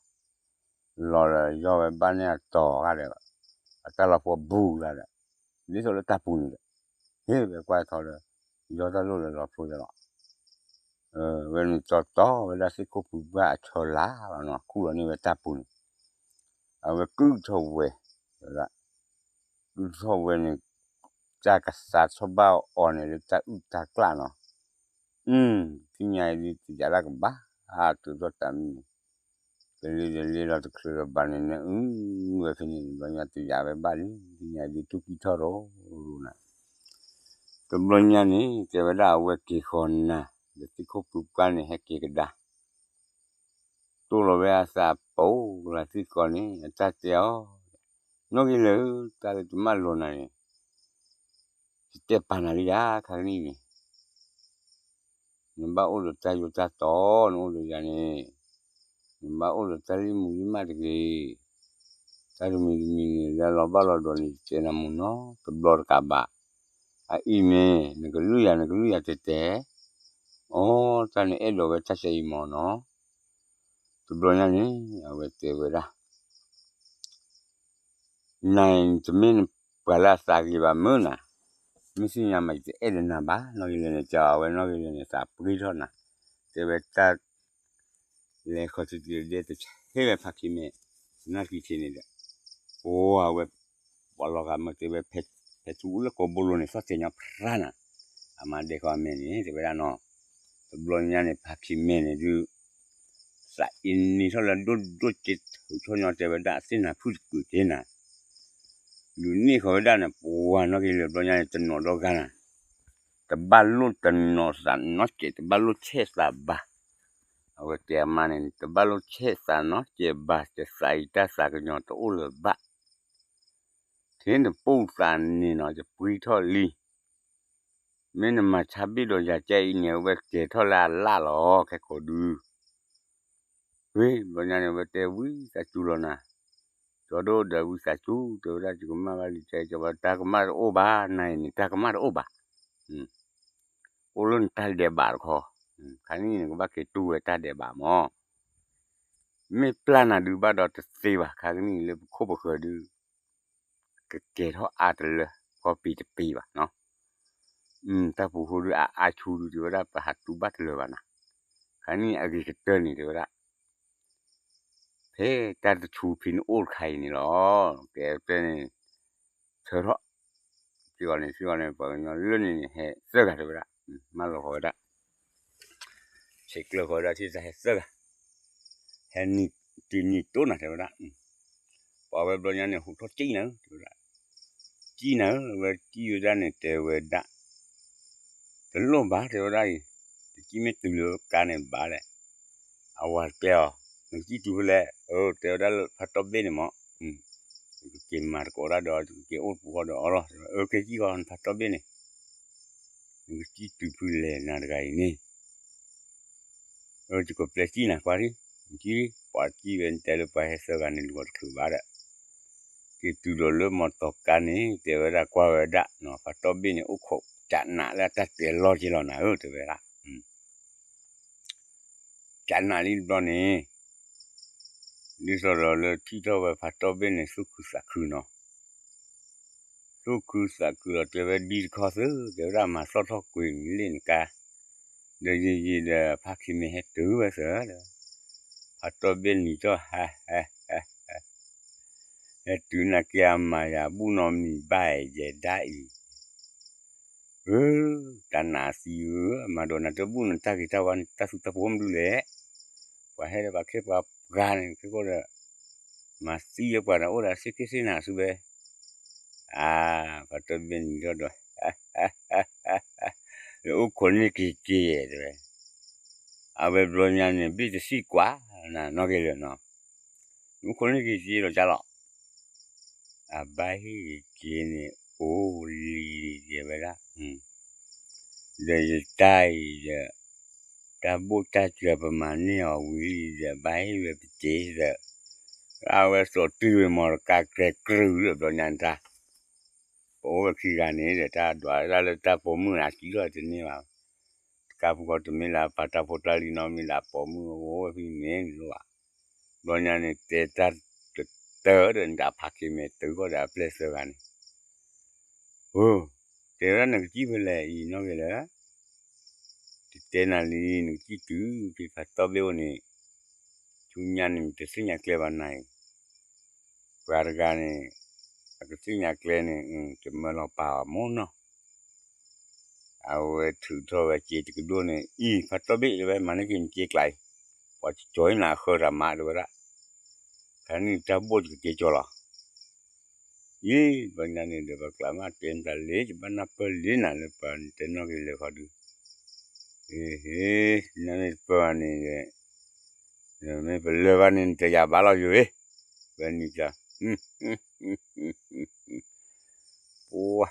လီၤဒီးယီၢ်ဝဲဘၣ်န့ၢ်အတီၤဂၤဒီး အတၢ်လီၤဖိဘူးလၢ်ဒီး ဒ်သိးလၢတၢ်ပူၤန့ၣ်ဒီး ဟ့ၣ်ဝဲကွၢ်ထီဒီး ယီၢ်တၢ်လိၣ်လၢလီၤဖျိယလီၤ, ဝဲန့ၣ်တီတီဝဲဒၣ်သ့ၣ်ခိၣ်ဖုပှၢ်အဆၢလၢ်လီၤနီၤ ခူၣ်လီၤန့ၢ်ဝဲတၢ်ပူၤန့ၣ်, အဝဲကုၣ်ထီၣ်ဝဲ တဲဝဲဒၣ် အုၣ်ထီၣ်ဝဲန့ၣ် တၢ်ကသးထီၣ်ဘၣ်အီၤန့ၣ်လၢတၢ်အုၣ်တၢ်ကျၣ်နီၤ. သ့ၣ်ညါအံၤဒုးတယာ်ဒၣ်ကဘၣ်, အါတုၤထီၣ်တၢ်မံၤန့ၣ် တလ့တလ့လီၤတချုးလၢၤဘၣ်န့ၣ် နအုၣ်ဝဲဖဲန့ၣ် တဘျီညါတယာ်ဝဲဘၣ်လံ, သ့ၣ်ညါအံၤဒုးတူၢ်ကံၢ်ထီၣ်ရိၤရိၤနၤ. တဘျီညါန့ၣ် တဲဝဲဒၣ်အဝဲက့ၤဃီၤနၤ, ဒီးသ့ၣ်ခိၣ်ပူၤပှၢ်န့ၣ်ဟဲက့ၤကဒါ တိၢ်လီၤဝဲအသးပိာ်ကလၤသ့ၣ်ဃီန့ၣ် အတၢ်တဲအီၤ, နီၣ်ဂံၢ်လၢာ်ဧၢ, တၢ်လၢတမၢလီၤနၤန့ၣ် ယတဲပာ်နၤလံယၤ ခါကနံၣ်အံၤန့ၣ် နဘၣ်အိၣ်ဒီးတၢ်ယိးတၢ်တီၤ နအိၣ်ဒီးယၤန့ၣ် နဘၣ်အိၣ်ဒီးတၢ်လံၢ်မူလံၢ်မးတဂ့ၤ. တၢ်တမံၤတမံၤန့ၣ် လၢလီၤဘၣ်လီၤဒီးန့ၣ် ယတဲနၤမူနီတဘျီတကးဘၣ်. အအံၤမ့ၢ် နကလုၢ်ယၤ နကလုၢ်ယၤတဲတဲ, အိ တၢ်န့ၣ်အဲၣ်ဒိးဝဲတၢ်ဆဲအံၤမ့ၢ်နီၤ. တဘျီညါန့ၣ် အဝဲတဲဝဲဒၣ် နၤအံၤနတမ့ၢ်ပှၤလၢအသးဂ့ၤဘၣ်မုၢ်နၤ, မ့ၢ်သ့ၣ်ညါမး ယတအဲၣ်ဒိးနၤဘၣ် နီၣ်ဂံၢ်လၢာ်န့ၣ် တဲအီၤ အဝဲနီၣ်ဂံၢ်လၢာ်န့ၣ် သးပှ့ၤထီၣ်နၤ, တဲဝဲတၢ် လဲၤခီၣ်ထံးတဒဲတဆဲးဝဲဖါခံမဲာ် နၢ်ကံထံးန့ၣ်ဒီး ပှၤဝဲ ပှၤလီၤဂာ်မ့ၢ်တဲဝဲ ဖဲထူလၢကိးဘိလိၤန့ၣ် သီၣ်တဲာ်ညီဖရၣ်နၤ, အမါဒဲးဃီအမဲာ်န့ၣ် တဲဝဲဒၣ်နီၤ, တဘျီညါန့ၣ် ဖါခံမဲာ်န့ၣ်ဒုး သးအ့န့ၢ်ထီၣ်လၢဒိၣ်ဒိၣ်က့ၤထုးထီၣ်ညီတဲဝဲဒၣ် အသ့ၣ်နၤဖုၣ်တကုာ်က့ၤနၤ ဒုးန့ၢ်ဃီၤဝဲဒၣ်န့ၣ် ပှၤနီၣ်ဂံၢ်လၢာ် ဘျီညါန့ၣ် တနီၤဒီဂၤနၤ, တဘၣ်လိၣ်တနီၤသးနီတစဲး တဘၣ်လိၣ်ဆဲးသးဘၣ်. အဝဲတဲအမါန့ၣ် တဘၣ်လိၣ်ဆဲးသးနီတစဲးဘၣ်, တသးအံၤတၢ်သးကညီၤတအိၣ်လၢၤဘၣ်. ထဲနပိၢ်သးန့ၣ်နီၤ ယပှ့ၤထီၣ်လံ မ့ၢ်နမၤဆါဘ့ၣ်ဒီးယၤကဲအံၤန့ၣ် အဝဲကဲၤထီၣ်လၢအလၣ်လီၤ ခဲကိးဒု ဝံၤ ဘျီညါန့ၣ် အဝဲတဲဝံသးစူၤလီၤနၤ, ကၠီဒိၣ်ဒီးဝံသးစူၤ တဲဝဲဒၣ် ယကမၣ်ဘၣ်လံ တဲ ကဘၣ်တၢ်ကမၣ်တအိၣ်ဘၣ် နၤအံၤန့ၣ် တၢ်ကမၣ်တအိၣ်ဘၣ်, အိၣ်လၢနတၢ်ဒဲးဘးတခီ, ခါနံၣ်န့ၣ် ကဘၣ်က့ၤတူၢ်ဝဲတၢ်ဒဲးဘးမး မ့ၢ်ပျၢ်နၤဒုးဘၣ်ဒီးတသ့ဘၣ် ခါကနံၣ်လၢပခိၣ်ပဃၢၤဒုး ကကဲထီၣ်အါတလၢ ကီပံၤတပံၤဘၣ်နီၤ, တၢ်ပူၤဃိဒုးအအါဆူဒုး တဲဝဲဒၣ် ပဟးတူၢ်ဘၣ်တလၢာ်ဘၣ်နီၤ, ခါနံၣ်အဂ့ၤကတၢၢ်န့ၣ် တဲဝဲဒၣ် ဖဲတၢ်တဆူဖံးနအိၣ်တခါအံၤန့ၣ်လီၤ, ကဲတဲန့ၣ် ဆၢထီၣ် စ့ၢ်ကီးန့ၣ် စ့ၢ်ကီးန့ၣ် ပှၤကညီလၢန့ၣ်န့ၣ် ဟဲသၢဂၤတဲဝဲဒၣ်, မၢလီၤဃီၤဝဲဒၣ် ဆဲးကျၢဃီၤဝဲဒၣ်ထံၣ်သးဟဲသၢဂၤ, ဟဲနံၤတံၤနံၤတိၢ်နၤတဲဝဲဒၣ်, ပှၤဝဲဘျီညါန့ၣ် ဟူးထီၣ်ကံၣ်နၤဧၢ တဲဝဲဒၣ်, ကံၣ်နၤဧၢ အဝဲကံၣ်ဝဲဒၣ်န့ၣ် တဲဝဲဒၣ် တလိၣ်ဘၣ် တဲဝဲဒၣ်အံၤ, တကံၣ်မ့ၢ်တုၤလၢကါန့ၣ်ဘၣ်လဲၣ်, အဝၤတဲအီၤ, နကံၣ်တုၤဖဲလဲၣ်, အၢ တဲဝဲဒၣ်လၢဖးတီၢ်ဘ့ၣ်န့ၣ်မး, ယကက့ၤမၤသကိးဒၣ်ဒီး ယကက့ၤအိၣ်တပူၤဃီဒီးအီၤလီၤ, အၢ က့ၤကံၣ်ဃီနဖးတီၢ်ဘ့ၣ်န့ၣ်, နကကံၣ်တုၤဖဲလဲၣ်နၤတဂၤအံၤန့ၣ် အၢ ယကပျဲကံၣ်နၤကွၢ်ဒံး, ကံၣ် ပှၤကံၣ်ဝဲတဲလၢပှၤဟဲသၢဂၤန့ၣ် လူၤအီၤတချုးဘၣ်ဒီး, က့ၤတုၤဒီးလၢမီတီၤကါန့ၣ် တဲဝဲဒၣ်ကွၢ်ဝဲဒၣ်နီၤ ဖးတီၢ်ဘ့ၣ်န့ၣ် အိၣ်ခိးကးနးလၢအတၢ်တဲလီၤက့ၤလီၤနၤဧၢ တဲဝဲဒၣ် ကးနးလံတဘျီန့ၣ် ဒ်သိးဒီးလၢထံၣ်ထီၣ်ဝဲဖးတီၢ်ဘ့ၣ်န့ၣ် သူၣ်ခုသးခုနီၤ, သူၣ်ခုသးခုလီၤ တဲဝဲဒ်တခီသု တဲဝဲဒၣ်မၤသီၣ်ထီၣ်ကွံာ်လံနကါ, ဒီးယံာ်ယံာ်ဒီးဖါခံမ့ၢ်ဟဲတုၤဝဲသၢဒီး, ဖးတီၢ်ဘ့ၣ်နံၤထီၣ်ဟဲ ဟဲ ဟဲ ဟဲတုၤနာ်က့အမၤယၤဘူၣ်နီတမံၤဘၣ်ယဲဒၣ်အံၤ ဧၢ, တၢ်နးသံဧၢ, မၤဒိးနၤတဘူၣ်နတၢ်ဂ့ၤတၢ်ဝါန့ၣ် တၢ်သူတၢ်ဖိမနုၤလဲၣ်, ပှၤဟဲဒီးပှၤခ့ပှၤပှၤန့ၣ် ခဲကိာ်ဒီး မၤသံလၢပှၤဒီးအိၣ်ဒီးသ့ၣ်က့ၣ်သ့ၣ်နၤအစုဘဲ, အါ, ပှၤတဘ့ၣ်နံၤထီၣ်ဒီး လၢအိၣ်ခိးန့ၢ်က့ၤက့ၤတဲဝဲ, အဝဲဘျီညါန့ၣ် ဘ့ၣ်တသံကွၢ်, နနီၢ်က့ၤလၢာ်နီၤ, အိၣ်ခိးန့ၢ်က့ၤက့ၤလီၤကၢ်လီၤ အဘၣ်ဟ့ၣ်က့ၤန့ၣ် အိၣ်လံတဲဝဲဒၣ်, ဒီးယတၢ်အံၤဒီး တၢ်ဘိၣ်တၢ်စှၤပမၤန့ၢ်အီၤဝံၤဒီး ဘၣ်ဟ့ၣ်ဝဲပစ့ဒီး, အဝဲစိာ်တံၢ်ဝဲမီတကါကြဲးကြုာ်လၢဘျီညါတၢ်, ပအိၣ်ဝဲခံဂၤန့ၣ်ဒီး တၢ်ဒွးတၢ်လၢတၢ်ပိာ်မုၣ်အစံးထီၣ်တန့ၢ်ဘၣ်, တကါပူၤဃီတမ့ၢ်လၢပာ်တၢ်ဖိတၢ်လံၤနီတမံၤလၢပိာ်မုၣ်အိၣ်ဝဲဖဲန့ၣ်လီၤဘၣ်, ဘျီညါန့ၣ် တဲတၢ်တတၢၢ်ဒီး နတၢ်ဖးက့ၤမဲာ်တုၤဃီဒီးအပျဲၢ်သၢဂၤန့ၣ် ဧၢ, တဲဝဲဒၣ်နကစံၣ်ဖဲလဲၣ်အံၤနီၢ်ဂ့ၤလၢာ်, တတဲနၤလံ နကစံၣ်တုၤဖဲဖးတီၢ်ဘ့ၣ်အိၣ်န့ၣ်, ဆူညါန့ၣ် တသ့ၣ်ညါကျဲဘၣ်နၤအံၤ, ပှၤတဂၤန့ၣ် အကသ့ၣ်ညါကျဲန့ၣ် ကမၢလီၤပာ်အီၤမ့ၢ်နီၤ. အဝဲထုးထီၣ်ဝဲစ့တကဒိၣ်န့ၣ် အံၤ ဖးတီၢ်ဘ့ၣ်တဲဝဲ မၤန့ၢ်က့ၤနစ့ကျးအံၤ, ပှၤကကၠီၤအံၤနၤအဃၢၤတၢ်မးတဲဝဲဒၣ်, ခါန့ၣ်တၢ်ဘိၣ်ယကက့ၤကၠီၤလီၤ. ယံၤ ဘျီညါန့ၣ်ဒီး ပကျးမးတဲနတၢ်လံ ယဘၣ်နၢ်ပၢၢ်လံနၤလၢပှၤ နတဲနီၣ်က့ၤလၢာ်ခီဒုး, ဟ့ၣ် နန့ၣ်တပၢၢ်ဘၣ်န့ၣ်, မ့ၢ်ပလၢၢ်ဘၣ်န့ၣ် နတယာ်ဘၣ်လီၤယိၤ, ဝဲနံၤက ပှၤ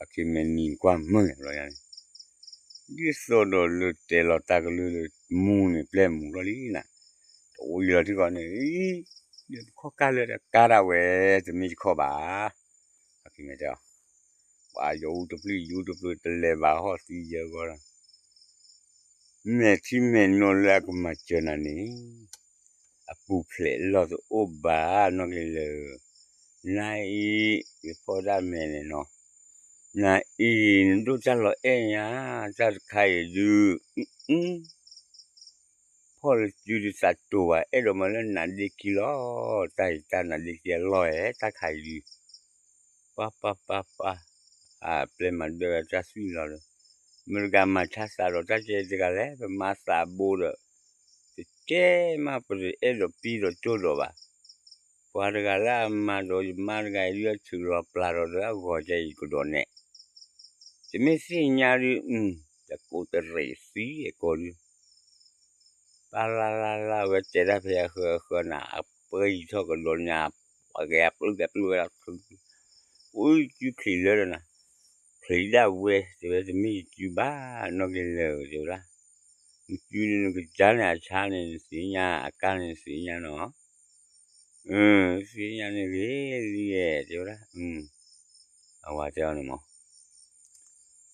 အခံမဲာ်နံၤကွၢ်မုာ်ဘျီညါန့ၣ်, ဒ်သိးဒီးလၢတဲလီၤတၢ်ကလုၢ်လၢ မူန့ၣ်ပျဲၢ်မူလီၤလံနၤ, တအိၣ်ယံၤလီၤထံကီၢ်န့ၣ်, ဒီးပခီၣ်ကၢ်လၢတကါဒၣ်ဝဲ တမ့ၢ်ယခီၣ်ဘၣ်, အခံမဲာ်တဲအီၤ, ပှၤယိၤအူတပျုၢ်ယိၤတပျုၢ်တလဲၤဘၣ်ဟီၣ်သံယၢဂီၢ်လီၤ, မဲာ်ထံမဲာ်နိလၢအကမၤစၢၤနၤန့ၣ် အပူၤဖျဲးလီၢ်တအိၣ်ဘၣ်နီၢ်က့ၤလၢာ်, နၤအံၤ ယဖီၣ်ဒၣ်မဲာ်န့ၣ်နီၤ, နၤအံၤ နဒိၣ်တၢ်လီၤအဲၣ်ညါ, တၢ်တခါအံၤဒုး, ဖီၣ်လၢစုဒုးသးတိၤဘၣ် အဲၣ်ဒိးမၤလၢနးဒ့ခံလီၤ, တၢ်အံၤတၢ်နးဒ့ခံအလီၢ်ဧဲ တၢ်ခါအံၤဒုး ပၢ်ပၢ်ပၢ်ပၢ်, အပျဲၢ်မၤဒၢဝဲတၢ်သွံၣ်လီၤဒီး, မတၤတဂၤမၤထါသးဒီးတၢ်ကဲတဂၤလဲၣ်, ပမၤသးဘိဒီး, တကဲမးပတအဲၣ်ဒိးပံဒီးကၠိဒီးဘၣ်, ပှၤတဂၤလၢအမၤဒီးယမါတဂၤအံၤဒုး အထုးလီၤပျၢ်ဒီးဒီးအဂီၤကဲအံၤကဒီးနဲၣ်, တမ့ၢ်သ့ၣ်ညါဒုး, တကိးတရံးသံအကိးဒုး ပၢ်လၢ်လၢ်လၢ် ဝဲတဲဒၣ်ဖဲအဃၢအဃၢနၤ အပၢယံၤထီၣ်ကဒီးညါ, ပှၤဂဲၤအပျုၢ်ကဲပျုၢ်ဝဲဒၣ်, အိၣ်ယစုချံးလၢဒီးနၤ, ချံးဒၣ်ဝဲ တဲဝဲတမ့ၢ်ယစုဘၣ်နီၢ်က့ၤလၢာ်တဲဝဲဒၣ်, နစုန့ၣ်နကစၢ်န့ၣ်အဆါန့ၣ် နသ့ၣ်ညါအကါန့ၣ်နသ့ၣ်ညါနီၤ သ့ၣ်ညါန့ၣ်ဂ့ၤလံဧါ တဲဝဲဒၣ်, အဝၤတဲအီၤန့ၣ်မး,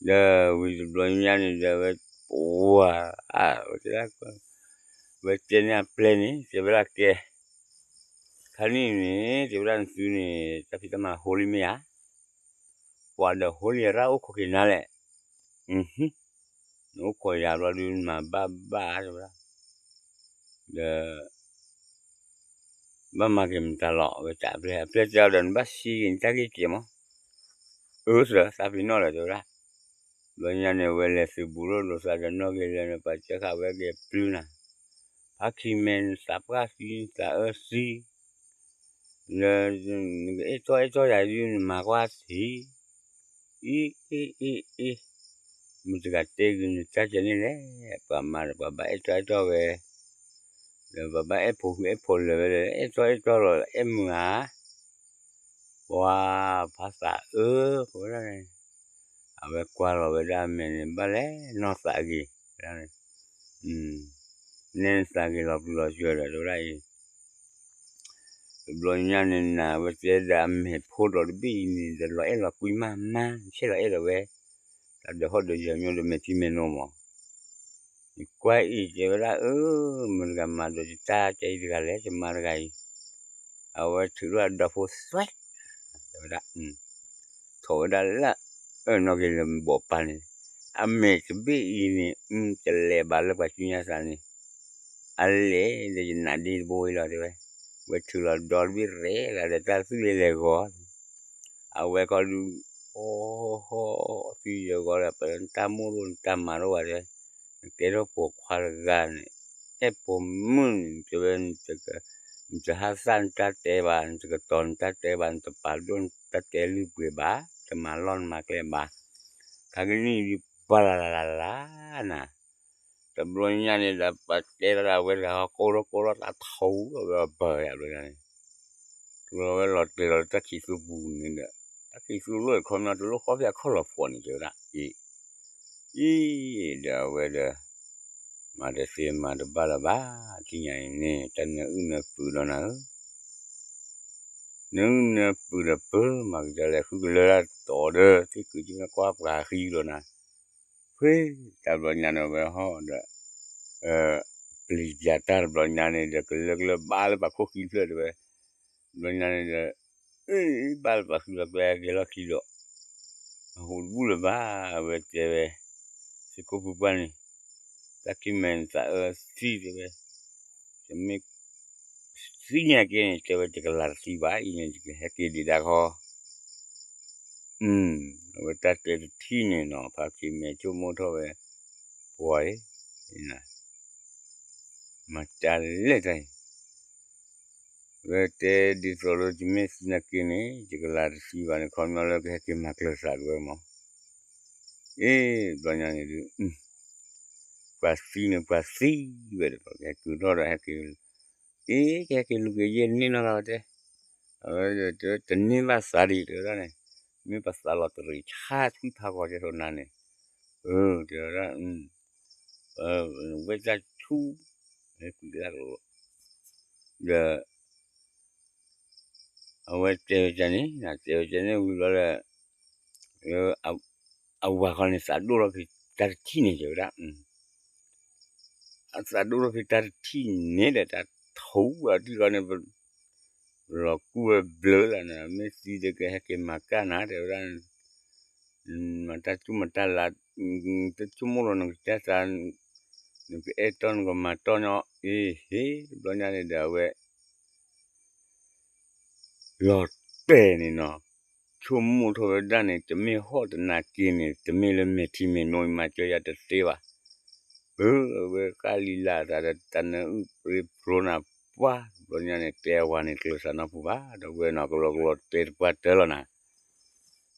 ဒီးဝံၤတဘျီညါန့ၣ်ဒီးဝဲ, ပှၤ, ဝဲတဲဒၣ်, ဝဲတဲန့ၢ်အပျဲၢ်န့ၣ် တဲဝဲဒၣ်ကဲ, ခါန့ၣ်န့ၣ် တဲဝဲဒၣ်နသုန့ၣ် တၢ်ဖံးတၢ်မၤဟိလံမ့ၢ်ဧါ, ပှၤဒီးဟိလံအရၣ်အိၣ်ခိးက့ၤနၤလဲၣ်, နအိၣ်ခိးယၤဘျီဒုး နမၤဘၣ်ဘၣ်တဲဝဲဒၣ်, ဒီး ဘၣ်မၤက့ၤမတၤလီၤ ဝဲတဲအပျဲၢ်, အပျဲၢ်တဲအီၤဒီး နဘၣ်ဆံးက့ၤနတၢ်ဂ့ၢ်ကဲမး, အၢစၢၤ သးပ့ၤနီၣ်လီၤတဲဝဲဒၣ်, ဘျီညါန့ၣ် ဝဲလဲၤသုးဘူးလိာ်လိာ်သးဒီးနီၢ်က့ၤလၢာ်န့ၣ် ပှၤကဲဃာ်ဝဲက့ၤပျုၢ်နၤ, ဖါခံမဲာ်နသးပှၢ်သံနသးအၢသံ လၢ နကအဲၣ်တီအဲၣ်တီယၤဒုး နမၤကွၢ်ထံး, အ့ အ့ အ့ အ့, မတၤတဂၤတဲဂ့ၤနတၢ်ကဲန့ၣ်လဲၣ်, ပှၤမၤဒီးပှၤဘၣ်အဲၣ်တီအဲၣ်တီဝဲ, ဒီးပှၤဘၣ်အဲၣ်ဖိဃုအဲၣ်ဖိလၢာ်ဝဲဒီး အဲၣ်တီအဲၣ်တီလီၤ အဲၣ်မုာ်ဧါ, ပှၤဖးသးအၢ ဝဲဒၣ်န့ၣ်, အဝဲကွၢ်လီၤဝဲဒၣ်အမဲာ်န့ၣ် ဘၣ်လဲၣ်နီၢ်သးဂ့ၤ, နဲနသးဂ့ၤလီၤပျံၤလီၤစှၤဒီး တဲဝဲဒၣ်အံၤ တဘျီညါန့ၣ် နၤဝဲတဲဒီးအမဲာ်ဖိဒီးတဘ့ၣ်အံၤန့ၣ် ဒီးလီၤအဲၣ်လီၤကွံမးမး နဆဲၣ်လီၤအဲၣ်ဒီးဝဲ, တၢ်ဒီးဟီၣ်ဒီးယၢၤမ့ၢ်ဒီးမဲာ်ထံမဲာ်နိမး, နကွၢ်အံၤတဲဝဲဒၣ်အၢ, မတၤတဂၤမၤဒီးယတၢ်ကဲအံၤတဂၤလဲၣ် ယမါတဂၤအံၤ, အဝဲထုးထီၣ်အဒီဖိသွဲး, တဲဝဲဒၣ် ထိးဝဲဒၣ်လၢ အနီၢ်က့ၤလၢဘိးပၢ်န့ၣ်, အမဲာ်တဘ့ၣ်အံၤန့ၣ် တလဲၤဘၣ်လၢပှၤစုညါသးန့ၣ်, အလဲၤဒီးယနးဒ့တဘိအံၤလီၤတဲဝဲ, ဝဲထုးလီၤဒီတဘ့ၣ်ရဲၣ်လၢဒီးတၢ်သွံၣ်လဲၤလဲၤဂီၤ, အဝဲခီဒုး, အီဟီ သွံၣ်ယၢၤဂီၤဒီး ပတၢ်မိၣ်ဒိၣ်နတၢ်မၤဒိၣ်ဘၣ်တဲ, နကဲထီၣ်ပိာ်ခွါတဂၤန့ၣ်, အဲၣ်ပိာ်မုၣ်န့ၣ် တဲဝဲ, နတဟးသၣ်နတၢ်တဲဘၣ် နတကတီၤနတၢ်တဲဘၣ် နတပာ်ဒိၣ်နတၢ်တဲလုၢ်ပှ့ၤဘၣ် တမၤလီၢ်နမၤကျဲဘၣ်, ခါကနံၣ်ဒုးပှၤလၢ်လၢ်လၢ်လၢ်နၤ, တဘျီညါန့ၣ်ဒီးပတဲလီၤဒၣ်ဝဲတဂၤဟီ ကိးထီၣ်ကိးထီၣ်သးထီလီၤဝဲအဘၢယၤဘျီညါန့ၣ်, တုၤလီၤဝဲလီၤတဲာ်လီၤလၢတၢ်ခံးသူပူၤန့ၣ်ဒီး, တၢ်ခံးသူလိၣ်ခီပညီတလိၣ်ဃီဖဲအခီၣ်လီၤဖှီၣ်န့ၣ်တဲဝဲဒၣ်အံၤ, အံၤ, ဒီးအဝဲဒီး, မၤတသ့မၤတဘၣ်လၢၤဘၣ်, ထံၣ်ညါအံၤန့ၣ် တၢ်နၢအုၣ်နၢပှ့ၤဒီးနၤဧၢ, နၢအုၣ်နၢပှ့ၤဒီးပၢ် မၤက့ၤတၢ်လဲၤဃုကလၢတၢ်တီၤဒီး သ့ၣ်ကုာ်ကကွၢ်ပှၤဃံလီၤနၤ, ဖဲတၢ်ဘျီညါန့ၣ်ဝဲဟီဒီး, ပျံၤပၠးတၢ်တဘျီညါန့ၣ်ဒီး ကလၢကလၢဘၣ်လၢပှၤခိၣ်ဃံဖျၢၣ်တဲဝဲ, ဘျီညါန့ၣ်ဒီး, အ့ ဘၣ်လၢပှၤဃံလီၤကျဲကဲလီၢ်ခံဒီး, အဟူးတဘူၣ်လၢၤဘၣ်, အဝဲတဲဝဲ, သကိးပူၤပှၢ်န့ၣ်, တၢ်ခံမဲာ်နသးအၢသံတဲဝဲ, တမ့ၢ် သံညါက့န့ၣ် တဲဝဲတကလၤတသံဘၣ်အံၤန့ၣ် ယကဟဲက့ၤဒံးဒၣ်ခီ, အဝဲတၢ်တဲတထံၣ်န့ၣ်နီၤ ဖါခံမဲာ်ဆိကမိၣ်ထီၣ်ဝဲ ပှၤအံၤ မၤတၢ်လဲၣ်တၢ်အံၤ ဝဲတဲဒ်သိးလၢယမ့ၢ်သံနာ်က့န့ၣ် ယကလၤတသံဘၣ်န့ၣ် ခီပညီလၢကဟဲက့ၤမၤကျၢၤသးက့ၤဝဲမး, အ့ ဘျီညါန့ၣ်ဒုး ပှၤသံန့ၣ်ပှၤသံဝဲဒီး ကဟဲက့ၤထီၣ်ဒီးဟဲက့ၤ, အ့ ကဟဲက့ၤလူၤက့ၤယဲၢ်န့ၢ်နီတဂၤဝဲတဲ, အဝဲတန့ၢ်ဘၣ်သးဒံးတဲဝဲဒၣ်န့ၣ်, မ့ၢ်ပသးလီၤတရံးဆါထွံဖးကီၢ်ကဲထိးနၤန့ၣ်, အၢ တဲဝဲဒၣ် ဝဲတၢ်ဆူၣ်, ကွံာ်ကဒါကလီၤ, ဒီး အဝဲတဲဝဲန့ၣ် တဲဝဲန့ၣ်ဝံၤဘျီဒီး အဝၤဃီန့ၣ် သးဒိၣ်ထီၣ်ဖဲတၢ်တထံၣ်န့ၣ်တဲဝဲဒၣ်, အသးဒိၣ်ထီၣ်ဖဲတၢ်တထံၣ်န့ၣ်ဒီး တၢ်ထူၣ်အီၤတံၢ်ဃီန့ၣ် လီၤကူၣ်ဝဲဘျၢလၢန့ၣ် မ့ၢ်သံဒီးကဟဲက့ၤမၤကၢ်နၤတဲဝဲဒၣ်, မၤတၢ်ကူၣ်မၤတၢ်လၤ, တဆိကမိၣ်လီၤနကတၢ်သး, နကအဲၣ်တီနကမၤတီၢ်ညီ, အ့ဟ့ တဘျီညါန့ၣ်ဒီးအဝဲ လီၤတဲာ်န့ၣ်နီၤ, ဆိကမိၣ်ထီၣ်ဝဲဒၣ်န့ၣ် တမ့ၢ်ဟီၣ်တနၤက့ၤန့ၣ် တမ့ၢ်လၢမဲာ်ထံမဲာ်နိအံၤမၤစၢၤယၤတသ့ဘၣ်, အဝဲဃၣ်လံလၤသးဒီးတၢ်နၢအုၣ်ပြ့ဖျိနၤပှၢ် တဘျီညါန့ၣ် တဲအဝၤန့ၣ်ကျၢၤသးနီတပူၤဘၣ် ဒီးဝဲနီၤကလီကလီတဲတပှၢ်တၢၢ်လီၤနၤ,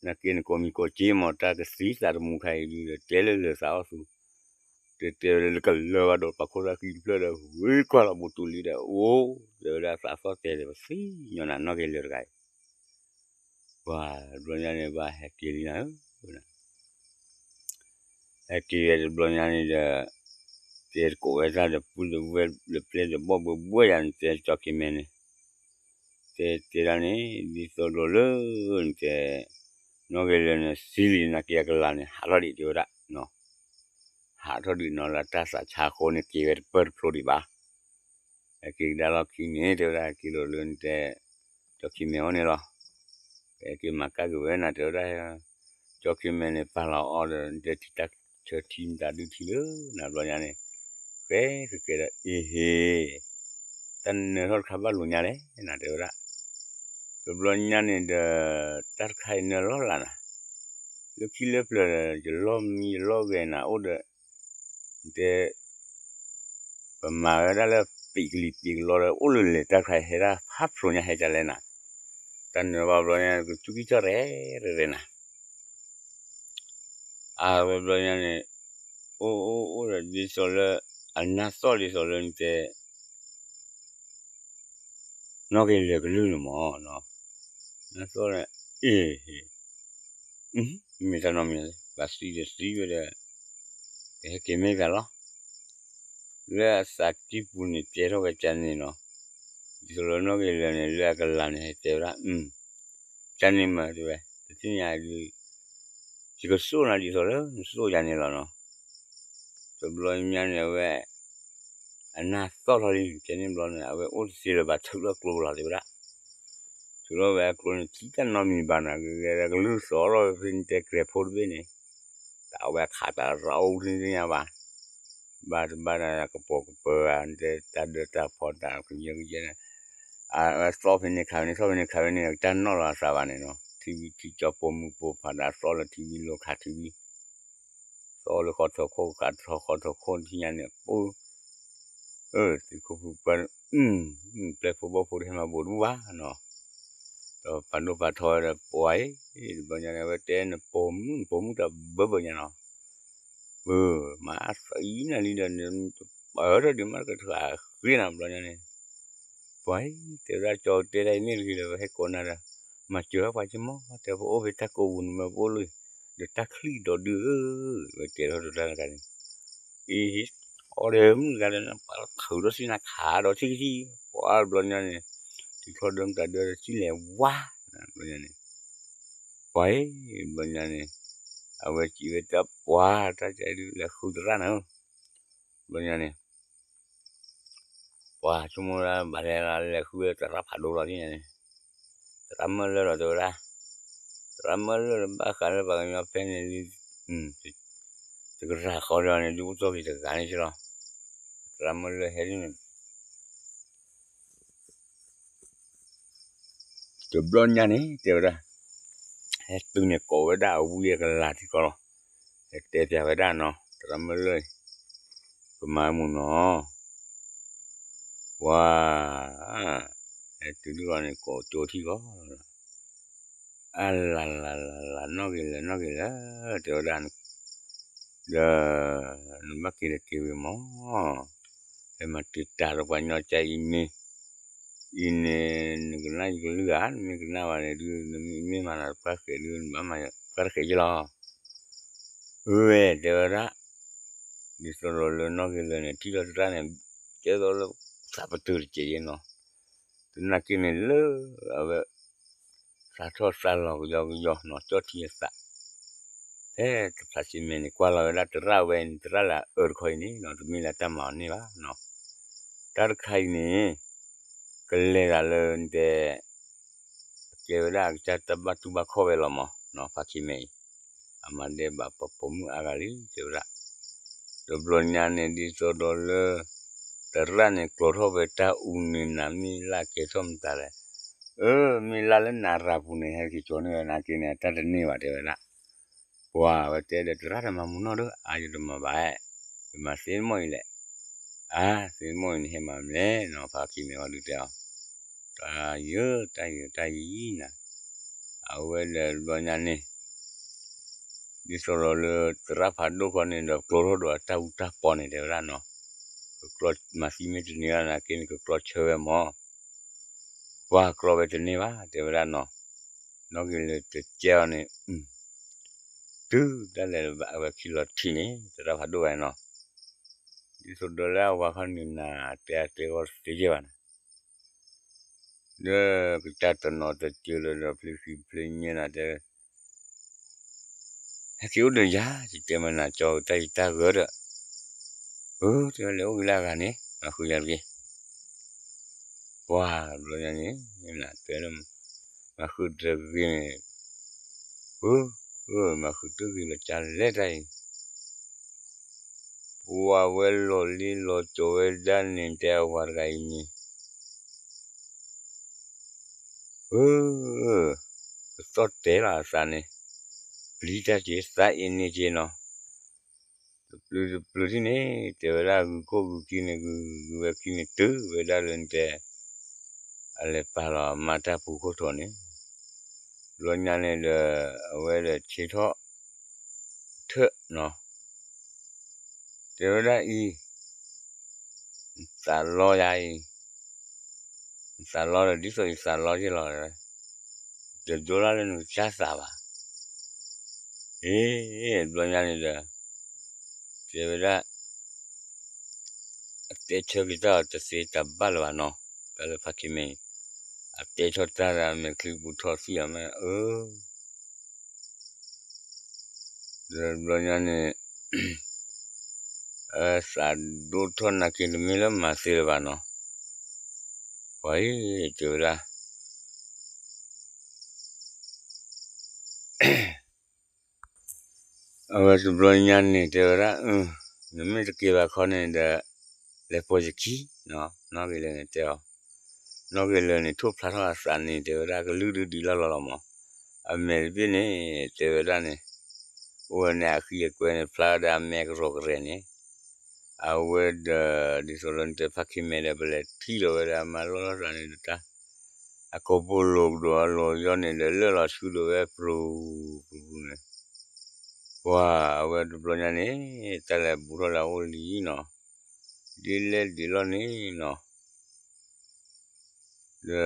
နာ်က့န့ၣ် ကိးမံၤကိးက့မး တၢ်ကသံသးတမူခါအံၤဒုးဒီး တဲလၢလၢာ်သးအီၣ်သူ, တဲတဲဝဲလၢကလၢဘၣ်ဒီးပာ်ခိၣ်သၣ်ဃံတဖျၢၣ်ဒီး ဝ့ၤကွၢ်လီၤဘူးတူၤလံဒီး အိၣ် တဲဝဲဒၣ်သးသီၣ်တဲာ်ဒီး ပသံညီနၤနီၢ်က့ၤလၢာ်တဂၤအံၤ, ပှၤတဘျီညါန့ၣ် ဘၣ်ဟဲက့ၤလံနၤဧၢ, ဟဲက့ၤဝဲတဘျီညါန့ၣ်ဒီး တဲတကိးဝဲတၢ်ဒီး ပုၢ်ဒီးဝဲၢ်ဒီးပျဲၢ်ဒီးဘီၣ်ဘှဲဘှဲယၤန့ၣ် တဲကၠီခံမဲာ်န့ၣ် တဲတဲဒၣ်န့ၣ် ဒ်သိးဒီးလၢ နတဲ နီၢ်ဂ့ၤလၢာ်န့ၣ် သံလံနာ်က့အကလၤန့ၣ် ဟးထီၣ်ဒံးတဲဝဲဒၣ်, ဟးထီၣ်ဒံးနီၤလၢတၢ်သးဆါအဃိန့ၣ် က့ၤဝဲတပၢၢ်တဖျိဒံးဘၣ်, ဟဲက့ၤကဒါလီၢ်ခံန့ၣ် တဲဝဲဒၣ် ဟဲက့ၤလီၤလၢနတဲ ကၠီခံမဲာ်အအိၣ်န့ၣ်လီၤ, ဟဲက့ၤမၤကၢ်က့ၤဝဲနၤ တဲဝဲဒၣ် ကၠီခံမဲာ်န့ၣ် ပာ်လီၤအီၤဒီး နတဲထံတၢ်ဆၢထံနတၢ်ဒုးထံလၢ နၤဘျီညါန့ၣ်, ဃဲကကဲဒီး အ့ဟ့ၣ် တၢ်နၢထီၣ်တခါဘၣ်လိာ်ညါလဲၣ် နၤတဲဝဲဒၣ်, တဘျီညါန့ၣ်ဒီး တၢ်တခါအံၤနၢလီၤလးနၤ, လၢခံလၢပျၢၤဒီး ယလီၢ်မံယလီၢ်ဂဲၤနၤအိၣ်ဒီး နတဲ ပမၤဝဲဒၣ်လၢပံးကလံၤပံးကလီဒီး အိၣ်လၢလဲၤတၢ်တခါအံၤဟဲဒၣ်ဖးဖျိညါဟဲကလဲၣ်နၤ, တၢ်နၢဘၣ်ဘျီညါ ကစူၢ်ကံၢ်ကၠီၣ်ရဲၣ်ရဲၣ်နၤ အဝဲဘျီညါန့ၣ် အိၣ်အိၣ်အိၣ်ဒီးဒ်သိးလၢ အနၢ်သီၣ်ဒ်သိးလၢနတဲ နီၢ်က့ၤလၢာ်ကလုၢ်န့ၣ်မး, နၢ်သီၣ်န့ၣ် အ့ၣ် မ့ၢ်တၢ်နီတမံၤ ဘၣ်သံဒီးသံဝဲဒီး ကဟဲက့ၤမ့ၢ်ပၢ်လီၤ, လၢအသးကံၢ်ပူၤန့ၣ် တဲထီၣ်ဝဲကန့ၣ်နီၤ, ဒ်သိးလၢနီၢ်က့ၤလၢာ်န့ၣ် လၢအကလၤန့ၣ် ဟဲတဲဝဲဒၣ် ကန့ၣ်မးတဲဝဲ တသ့ၣ်ညါဒုး ယကသိၣ်နၤဒ်သိးလၢနသိၣ်ယၤန့ၣ်လီၤနီၤ, တဘျီညါန့ၣ်အဝဲ အနၢ်သီၣ်ထီၣ်လံ ကန့ၣ်ဘျီန့ၣ် အဝဲအိၣ်တသ့လၢၤဘၣ် ထုးထီၣ်ကျိလီၤတဲဝဲဒၣ်, ထုးထီၣ်ဝဲအကျိန့ၣ် ထံၣ်တၢ်နီတမံၤဘၣ်နၤ ဂ့ၤဂ့ၤဒီးကလုၢ်သီၣ်လီၤဖဲနတဲကြဲးဖိတဘ့ၣ်န့ၣ်, တၢ်အဝဲခးတၢ်ရၤအိၣ်တသ့ၣ်ညါဘၣ်, ဘၣ်တဘၣ်ဒီးကပီၤကပၢၤဧါ နတဲတၢ်ဒၢတၢ်ဖီတၢ်ကယၢကယဲန့ၣ်, အဝဲသီၣ်ဖဲန့ၣ်ခးဖဲန့ၣ် သီၣ်ဖဲန့ၣ်ခးဖဲန့ၣ် တၢ်နီၣ်လီၤအသးဘၣ်န့ၣ်နီၤ ထံဝံထံကၠီပိာ်မုၣ်ပိာ်ဖးဒၣ်သီၣ်လၢထံဝံလိၤခးထံဝံ သီၣ်လၢဃီထီၣ်ခိၣ်ခးထီၣ်ဃီထီၣ်ခိၣ်ထံညါန့ၣ် ပှၤ သုးခိၣ်ဖိပှၤ ပျဲၢ်ဖိဘီၣ်ဖိတဟဲမၤဘူးတဘူၣ်ဘၣ်နီၤ, ဒီးပာ်ဒိၣ်ပာ်ထီဝဲဒီးပှၤအံၤ တဘျီညါန့ၣ် အဝဲတဲနပိာ်မုၣ်နပိာ်မုၣ်တၢ်ဘၢဘၢညါနီၤ, ပမၤသံနၤလံဒီး ပၢၢ်ထီၣ်ဒံးမးကတဃာ်ဃ့နၤဘျီညါန့ၣ်, ပှၤအံၤ တဲဝဲဒၣ်ကၠီတဲဒၣ်အံၤမ့ၢ်တဂ့ၤဒီး ပဟဲကိးနၤဒီး မၤစၢၤဝဲပှၤကမီၤ တဲပအိၣ်ဖဲတၢ်ကိးပူၤန့ၣ် မ့ၢ်ပအိၣ်လၢ ဒီးတၢ်ချံၣ်ဒီးဒုးဧၢ, ဝဲတဲထီၣ်တၢ်တခါန့ၣ်, အံၤ အီၣ်ဒီးမုၣ်တဂၤဒီး ပှၤထုးထီၣ်စံနၤခးဒီးထံၣ်ကထံၣ်, ပှၤဘျီညါန့ၣ် ထံချီဒၢမတၤဒၢထံၣ်လဲၤဝါ, ဘျီညါန့ၣ်, ပှၤအံၤ ဘျီညါန့ၣ်, အဝဲစံးဝဲတၢ်ပှၤတၢ်ကဲဒုးလဲၤဃုသရၣ်နၤဧၢ, ဘျီညါန့ၣ် ပှၤဆိကမိၣ်ဒၣ်ဘၣ်လဲၤလီၤလဲၤဃုဝဲသရၣ်ဖးဒိၣ်လီၤသ့ၣ်ညါန့ၣ်, သရၣ်မၢလၢၢ်လီၤတဲဝဲဒၣ်, သရၣ်မၢလၢၢ်ဒီးဘၣ်ဃးလၢပှၤကညီဖဲန့ၣ်ဒုး, တကရၢဃီဒီးန့ၣ် ဒုးအိၣ်သီၣ်က့ၤတဂၤန့ၣ်ကလီၤ, သရၣ်မၢလၢၢ်ဟဲဒ်န့ၣ် တဘျီညါန့ၣ် တဲဝဲဒၣ်, ဟဲတုၤန့ၣ်ကိးဝဲဒၣ်အဝံအကလၤထံကီးလီၤ. ဟဲတဲပျးဝဲဒၣ်နီၤ သရၣ်မုၣ်လၢ ကမၤမူနီၤ ပှၤ ဟဲတုၤထံကီးန့ၣ် ကိးကၠိထံကီး အလၤလၤလၤလၤ နီၣ်ဂ့ၤလၢာ်နီၣ်ဂ့ၤလၢာ် တဲဝဲဒၣ် ဒီး နဘၣ်က့ၤဒီးက့ၤဝံၤမး, ဟဲမၤတံာ်တာ်ဒီးပှၤညီကါအံၤန့ၣ်, အံၤန့ၣ် နကနၣ်ယကလုၢ်ဧါ, နမ့ၢ်ကနၣ်ဘၣ်န့ၣ်ဒုး နမ့ၢ်မၤနၤတပှၢ်ဃဲးဒုး နဘၣ်မၤပှၢ်တဃဲးယ့လီၤ. ဝဲတဲဝဲဒၣ် ဒ်သိးဒီးလၢနီၣ်ဂ့ၤလၢာ်န့ၣ် ထံၣ်လီၤသရၣ်န့ၣ် ကဲသိးလၢသးပတုာ်တစဲးယ့နီၤ, သနာ်က့န့ၣ်လၢ အဝဲ သးထီၣ်သးလီၤကယီကယီနီၤ ကၠီၣ်ထံအသး, ဖဲတဖးဆံမဲာ်န့ၣ် ကွၢ်လီၤဝဲဒၣ်သရၣ်ဝဲန့ၣ် သရၣ်လၢအအၢတခီအံၤန့ၣ်နီၤ တမ့ၢ်လၢတၢ်မၤအီၤန့ၢ်ဘၣ်နီၤ, တၢ်တခါအံၤန့ၣ် ကလဲၤသးလၢနတဲ ကဲဝဲဒၣ်အကစၢ်တၢ်ဘၣ်တူၢ်ဘၣ်ခီၣ်ဝဲလီၤမးနီၤ ဖးခံမဲာ်အံၤ, အမၤဒဲးဘးပှၤပိာ်မုၣ်အါဂၤလံ တဲဝဲဒၣ်, တဘျီညါန့ၣ် ဒ်သိးဒီးလၢ သရၣ်န့ၣ် ကျိးထီၣ်ဝဲတၢ်အူန့ၣ် နၤမ့ၢ်လၢကဲထီၣ်မတၤလဲၣ်, အၢ မ့ၢ်လၢလၢနၤရၤပူၤန့ၣ် ဟဲက့ၤကၠီန့ၢ်ဝဲနာ်က့န့ၣ် အတၢ်တန့ၢ်ဘၣ် တဲဝဲဒၣ် ပှၤဝဲတဲဒီး သရၣ်တမၤမူနီၣ်ဒီး အါယတမၤဘၣ်, ယမၤသ့တမီၢ်အံၤလဲၣ်, အါ သ့တမီၢ်အံၤန့ၣ် ဟဲမၤမလဲၣ်နီၤ ဖးခံမဲာ်ဝဲဒုးတဲအီၤ, တၢ်ယၢ တၢ်ယၢ တၢ်ယံၤနၤ, အဝဲဒီးဘျီညါန့ၣ် ဒ်သိးဒီးလၢသရၣ်ဖးဒိၣ်ခီန့ၣ်ဒီး ကျိးထီၣ်ဒီးအတၢ်အူတၢ်ပီန့ၣ် တဲဝဲဒၣ်နီၤ, ကကျီမၤသံမ့ၢ်တန့ၢ်ဘၣ်နာ်က့န့ၣ် ကကျီဆၢဝဲမး ပှၤကျီဝဲတန့ၢ်ဘၣ် တဲဝဲဒၣ်နီၤ, နီၣ်ဂ့ၤလၢာ်တကဲအီၤန့ၣ် တုၤဒၣ်လဲာ်လၢဘၣ်အဝဲခံလီၤထံးန့ၣ် သရၣ်ဖးဒိၣ်ဝဲနီၤ, ဒ်သိးဒီးလၢအဝၤခီန့ၣ်နၤ တဲအတဲဂီၢ်တသ့ယဲၢ်ဘၣ်န့ၣ် ဒီးကတၢၢ်တနီၤတစၢၤလၢၤဒီး ဖျ့ဃံဖျ့ညါနၤ တဲ ဟဲက့ၤအိၣ်ဒီးယၤ ယတဲမနၤကၠီတၢ်ယံၤတၢ်ဂၢၢ်ဒီး, အၢ တဲဝဲလဲၤအိၣ်ဂ့ၤလၢအဂၤန့ၣ် မၤဃုာ်ယၤတဂ့ၤ, ပှၤဘျီညါန့ၣ် တဲလၢ မၤဃုာ်တဂ့ၤန့ၣ်, အၢ မၤဃုာ်တဂ့ၤလီၤ ကလဲၤတၢ်အံၤ ပှၤဝဲလီၤလံလီၤကၠီၤဝဲဒၣ်န့ၣ် တဲအဝၤတဂၤအံၤန့ၣ် အၢ ကသီၣ်တဲလီၤအသးန့ၣ်, ပျံၤတၢ်က့ၤသးအ့န့ၢ်က့ၤနီၤ, တပျုၤတပျုၤထံၣ်န့ၣ် တဲဝဲဒၣ်ဂုၤခိၣ်ဂုၤခံန့ၣ် ဂုၤဂုၤဝဲခံန့ၣ်တုၤဝဲဒၣ်လၢနတဲ အလဲၤပာ်လီၤအမါတၢ်ပူၤခိၣ်ထီၣ်န့ၣ်, ဘျီညါန့ၣ်ဒီး အဝဲဒီးဆ့ထီၣ် ထၢၣ်နီၤ တဲဝဲဒၣ်အံၤ, နသးလီယၤအံၤ, နသးလီဒီး ဒ်သိးယသးလီယဲၢ်လီၤ, တဒိလၢနကစၢ်သးဘၣ်, အ့ ဘျီညါန့ၣ်ဒီး တဲဝဲဒၣ် အတဲဆၢက့ၤတၢ်အီၤတသ့တၢ်ဘၣ်လၢၤဘၣ်နီၤ, တၢ်လၢဖးခံမဲာ်အံၤ, အတဲထီၣ်တၢ်ဒီးအမဲာ်ချံပူၤထီၣ်သံအီၤမ့ၢ်အၢ ဒီးဘျီညါန့ၣ် သးဒိၣ်ထီၣ်နာ်က့တမ့ၢ်လၢမၤသ့လၢၤဘၣ်နီၤ, ပှၤအံၤတဲဝဲဒၣ် အဝဲတဘျီညါန့ၣ်တဲဝဲဒၣ် နမ့ၢ်တက့ၤဘၣ်ခီန့ၣ်ဒီး လဲၤပိာ်ယခံ, နီၣ်ဂ့ၤလၢာ်န့ၣ်တဲအီၤ, နီၣ်ဂ့ၤလၢာ်န့ၣ် ထိၣ်ဖျါထီၣ်အသးန့ၣ် တဲဝဲဒၣ်ကလုၢ်ဒုးဒုးလီၢ်လီၢ်လီၤမး, အမဲာ်တဘ့ၣ်န့ၣ် တဲဝဲဒၣ်န့ၣ် အိၣ်ဝဲန့ၣ်အဃံအကွဲန့ၣ် ဖျါဝဲဒၣ်အမဲာ်ကရီၤကရဲၤန့ၣ်, အဝဲဒီး ဒ်သိးလၢနတဲဖးခံမဲာ်ဒီး ပလဲၤထံၣ်လီၤဝဲဒၣ်မၤလီၢ်လီၢ်သးန့ၣ်ဒီးတၢ် အကိာ်ဘိလိာ်ကဒီးအလီၤယီၢ်န့ၣ်ဒီး လၢၢ်လီၤဆူဒီးဝဲပြူၤပြူၤန့ၣ်, ပှၤအဝဲတဘျီညါန့ၣ် တၢ်လဲၤဘူးထီၣ်လၢအအိၣ်လံနီၤ, ဒ်လဲၣ်ဒ်လီၢ်န့ၣ်နီၤ ဒီး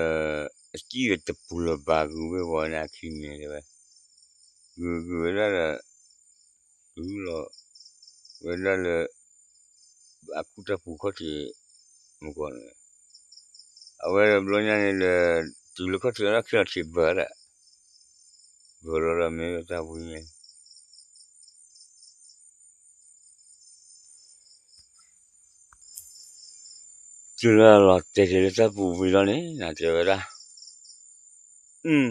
အစံၣ်ဝဲတပူၤလၢၤဘၣ် ဂုၤဝ့ၢ်ဝီၤန့ၣ်အခံန့ၣ်တဲဝဲ, ဂုၤဂုၤဝဲဒၣ်ဒီး တုၤလီၤဝဲဒၣ်လၢ အကူၣ်တၢ်ပူၤခီၣ်ထံး မုၢ်ကီၢ်န့ၣ်, အဝဲတဘျီညါန့ၣ်ဒီး တုၤလၢခီၣ်ထံးအလီၢ်ခံလီၤထံးဘၢဒီး ဘၢလီၤဒီးမ့ၢ်တၢ်ဝံၤန့ၣ် တုၤလၢအလီၤတဲာ်က့ၤလၢတၢ်ပူၤဝံၤလီၤန့ၣ် နတဲဝဲဒၣ်, ဒ်သိး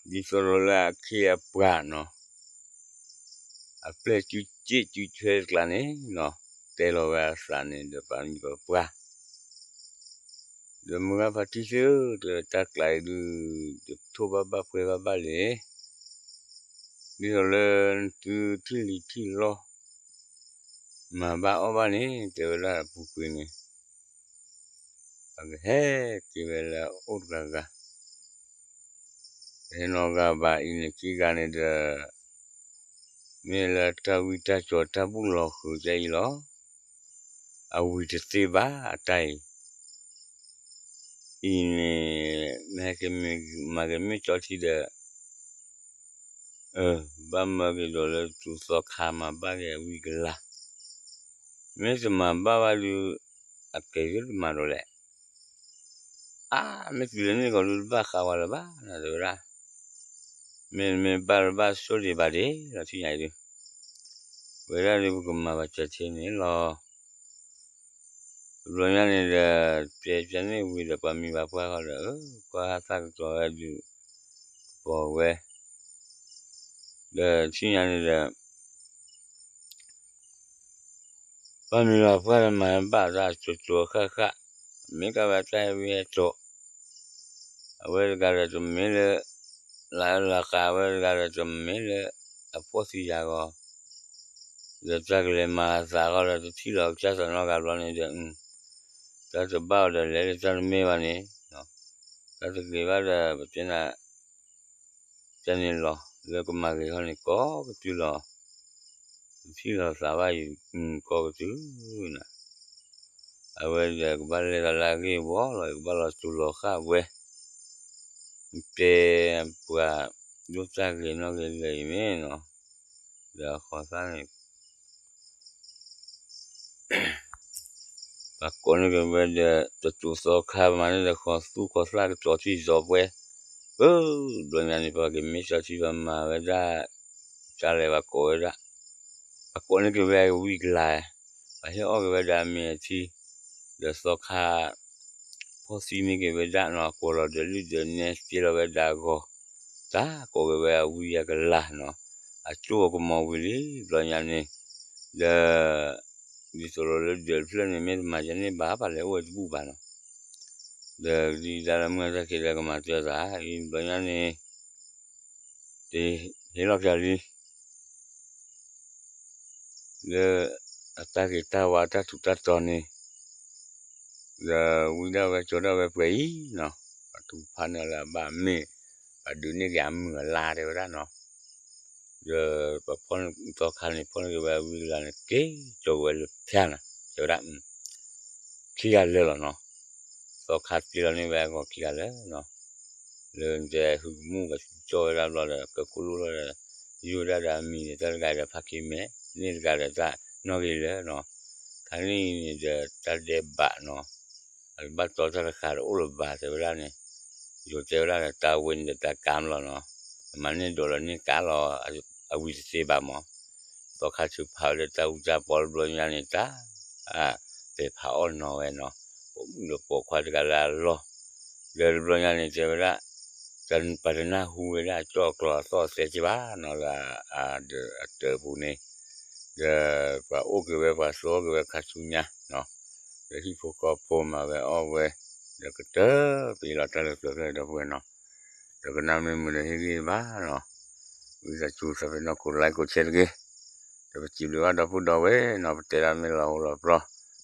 ဒီးလၢအခ့အပှၤနီၤ, အပျဲၢ်စုစ့ၣ်စုဆွဲတကျါန့ၣ်နီၤ, တဲလီၤဝဲအသးန့ၣ်ဒီးပာ်မံၤပာ်ပှၢ် ဒီးမုၢ်ဂၤဖါတံၢ်သ့ၣ်ဧၢ, တၢ်ကျးအံၤဒုး တထိၣ်ဘၣ်ဘၣ်ပှဲၤဘၣ်ဘၣ်လံ ဒ်သိးလၢနသုထံၣ်လံၤထံၣ်လီၢ် မၤဘၣ်အီၣ်ဘၣ်န့ၣ် တဲဝဲဒၣ်အပူၤကွံာ်န့ၣ် ပကဟဲက့ၤဝဲလၢအအိၣ်တဂၤဂၤ, ဟဲနီၢ်ဂၤဘၣ်အံၤန့ၣ် က့ၤဂၤန့ၣ်ဒီး မ့ၢ်လၢတၢ်ဝံတၢ်ကၠီၤတၢ်ဘူၣ်လီၤဃုာ်ကအံၤလီၤ. အဝံၤတသ့ဘၣ်အတၢ်အံၤ, အံၤန့ၣ် မ့ၢ်ဟဲက့ၤမၤဂ့ၤမ့ၢ်ကၠီထံဒီး ဘၣ်မၢက့ၤဒီးလၢသူၣ်သီခါမၤဘၣ်က့ၤအဝံကလၤ, မ့ၢ်တမၤဘၣ်ဘၣ်ဒုး အကဲၤယိတမၤဒီးလဲၣ်. အါ မ့ၢ်တုၤလၢန့ၣ်ကီးဒုးတဘၣ်ဃးဝဲလၢၤဘၣ် တဲဝဲဒၣ်, မ့တမ့ၢ်ဘၣ်လၢဘၣ်ဆိၣ်ဒံးဘၣ်ဒံးလီၤ ထံၣ်ညါအံၤဒုး, ဝဲဒၣ်ဒုးပကမၤဘၣ်စၢၤထံန့ၣ်လီၤ. တဘျီညါန့ၣ်ဒီး တဲပျဲန့ၢ်ဝံၤဒီးပှၤမံၤဘၣ်ပှၢ်ဃီဒီး ကွၢ်ဟးသၣ်ကတီၤဝဲဒုး ကပီၤဝဲ ဒီးထံၣ်ညါန့ၣ်ဒီး ပှၤမံၤဘၣ်ပှၢ်ဒီးမၤဘၣ်တၢ်ကၠိကၠိဃၣ်ဃၣ်, မ့ၢ်ကဝဲတၢ်ဟဲဝံဟဲတီၤ, အဝဲတဂၤဒီးတမ့ၢ်လၢ လၢလၢဃာ် အဝဲတဂၤဒီးတမ့ၢ်လၢ အဖှီၣ်သံယၤဂီၤ, ဒီးတၢ်ကလဲၤမၤသးဃီဒီး တထံၣ်လီၤကစၢ်သးနီတဂၤဘျီန့ၣ်ဒီး တၢ်တဘၣ်အီၤဒီးလဲၤလၢတၢ်တမ့ၢ်ဘၣ်န့ၣ်, တၢ်တဂ့ၤဘၣ်ဒီး ပတဲနၤ တၢ်န့ၣ်လီၤ လၢကမၤဂ့ၤထီၣ်န့ၣ် ကိးကတုၤလီၤ, တထံၣ်လီၤသးဘၣ်အံၤ ကိးကတုၤနၤ, အဝဲဒီးကဘၣ်လဲၤသးလၢအဂ့ၢ်ဝီလီၤ ကဘၣ်လီၤတူၢ်လီၤဃၣ်ဝဲ, တဲပှၤဒိၣ်တၢ်ဂ့ၤနီၣ်ဂ့ၤလၢာ်အံၤမ့ၢ်နီၤ, ဒီးအဃီသၣ်န့ၣ် ပှၤကိးန့ၢ်က့ၤဝဲဒီး တတူၢ်သီခါ ပမၤန့ၢ်ဒီး ဃီသူၣ်ဃီသၣ်ကတီၤထံၣ်စီၤပှဲၤ, ပဘျီညါန့ၣ် ပှၤကမ့ၢ်စီထံ ပမၤဝဲဒၣ် တၢ်လဲၤပှၤကိးဝဲဒၣ်, ပှၤကိးန့ၢ်က့ၤဝဲဝံကလၤ, ပှၤဟ့ၣ်အီၣ်က့ၤဝဲဒၣ်အမ့ၤအထံ, ဒီးသီခါ ဖီၣ်သံန့ၢ်က့ၤဝဲဒၣ်နီၤ အကွီၤလီၤဒီးလုၢ်ဒီးနဲစ့လီၤဝဲဒၣ်အဂီၢ်, တၢ်ကိးက့ၤဝဲအဝံအကလၤနီၤ, အကၠိၣ်အကမီၤဝံၤလံ ဘျီညါန့ၣ်, ဒီး ဒ်သိးလီၤလၢဒၢးတဖျၢၣ်န့ၣ် မ့ၢ်တမၤယဲန့ၣ်ဘၣ် ပှၤလဲၤအိၣ်ဝဲတဘူၣ်ဘၣ်နီၤ, ဒီးဒ်ဒၣ်လၢမုၢ်တၢ်ခံးဒီးကမၤတၢ်သး အံၤဘျီညါန့ၣ် တဟ့ၣ်လီၤပျၢ်လံ လၢအတၢ်ဂ့ၤတၢ်ဝါတၢ်ထူးတၢ်တီၤန့ၣ်, ဒီးဝံဒၣ်ဝဲကၠီဒၣ်ဝဲပှဲၤအံၤနီၤ, ပှၤထူးဖးန့ၢ်လၢအဘၣ်မ့ၢ်, ပှၤဒုးန့ၢ်က့ၤအမုၢ်အလါတဲဝဲဒၣ်နီၤ, ဒီးပှၤဖီၣ်သီခါန့ၣ် ဖီၣ်န့ၢ်က့ၤဝဲဝံကလၤန့ၣ် က့ၤကၠီဝဲလၢဖၠါနၤ တဲဝဲဒၣ် ခံဂၤလၢာ်လီၤနီၤ, သီခါတ့လီၤန့ၢ်ဝဲအဂီၢ်ခံဂၤလၢာ်နီၤ, လၢနတဲဟုကမူၣ်ပှၤကၠီဝဲဒၣ်ဘျီဒီး ကၢခိၣ်လိၣ်လီၤဒီး ယိၣ်ဝဲဒၣ်ဒီးအမံၤန့ၣ် တၢ်တဂၤဒီးဖးက့ၤမဲာ် န့ၣ်တဂၤဒီးတၢ်နီၣ်ဂံၢ်လၢာ်နီၤ, ခါန့ၣ်န့ၣ်ဒီးတၢ်ဒဲးဘးနီၤ, အတဘၣ်တီတၢ်တဃာ်တအိၣ်လၢၤဘၣ်တဲဝဲဒၣ်န့ၣ်, ယိၤတဲဝဲဒၣ်ဒီးတၢ်ဝဲန့ၣ်ဒီးတၢ်ကါမလီၤနီၤ, အမၤန့ၢ်ဒိးလီၤန့ၢ်ကါလီၤ, အဝံၤတသ့ဘၣ်မး သီခါထုးဖးဝဲလၢတၢ်အူတၢ်ပီတဘျီညါန့ၣ် တၢ် ပဲာ်ဖးအီၣ်နီၤဝဲနီၤ, ပိာ်မုၣ်ဒီးပိာ်ခွါတဂၤလၢအလီၢ်, ဒီးတဘျီညါန့ၣ်တဲဝဲဒၣ်, ပှၤတနၢ်ဟူဝဲဒၣ်အကၠီအကျီအသီၣ်အသဲက့ဘၣ်နီၤလၢအဒၢးအတၢၢ်ပူၤန့ၣ်, ဒီးပှၤအိၣ်က့ၤဝဲပှၤဆိးက့ၤဝဲခါဆူညါနီၤ, ဒီးဟံၣ်ဖိဃီဖိမၤဝဲအီၣ်ဝဲဒီးကတၢၢ်ပံၤလီၤတၢ်လၢပျၢၤဖျၢၣ်ဒီပုၢ်ဝဲၢ်နီၤ, ဒီးကနၣ်မ့ၢ်မုာ်ဒီးဟ့ၣ်ဂံၢ်ဘၣ်နီၤ, ဝံသးစူၤသးပ့ၤနီၣ် ကိးlikeကိးshareတဂ့ၤ, ဒီးပစံးဘျုးဘၣ်ဒီပုၢ်ဒီဝဲၢ်နီၤ, ပတဲဒၣ်မ့ၢ်လီၤဟိလီၤပျီ,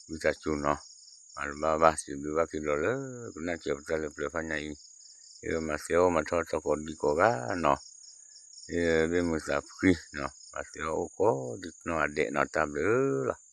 ဝံသးစူၤနီၤ, မၤတဘၣ်ဘၣ် စံးဘျုးဘၣ်က့ၤဒီးလၢကနၣ်စၢၤပတၢ်လၢပျၢၤဖးညါအံၤ, ဟ့ၣ်ဝဲမၤသ့အီၣ်မၤထီၣ်ထီကိးဒံကိးဂၤနီၤ, ဟ့ၣ်ဘ့ၣ်မုာ်သးဖှံနီၤ, မၤသ့အီၣ်အိၣ်ကိးဒံနီၢ်ဂၤဒဲးနီၤ, တၢ်ဘျုးလီၤ.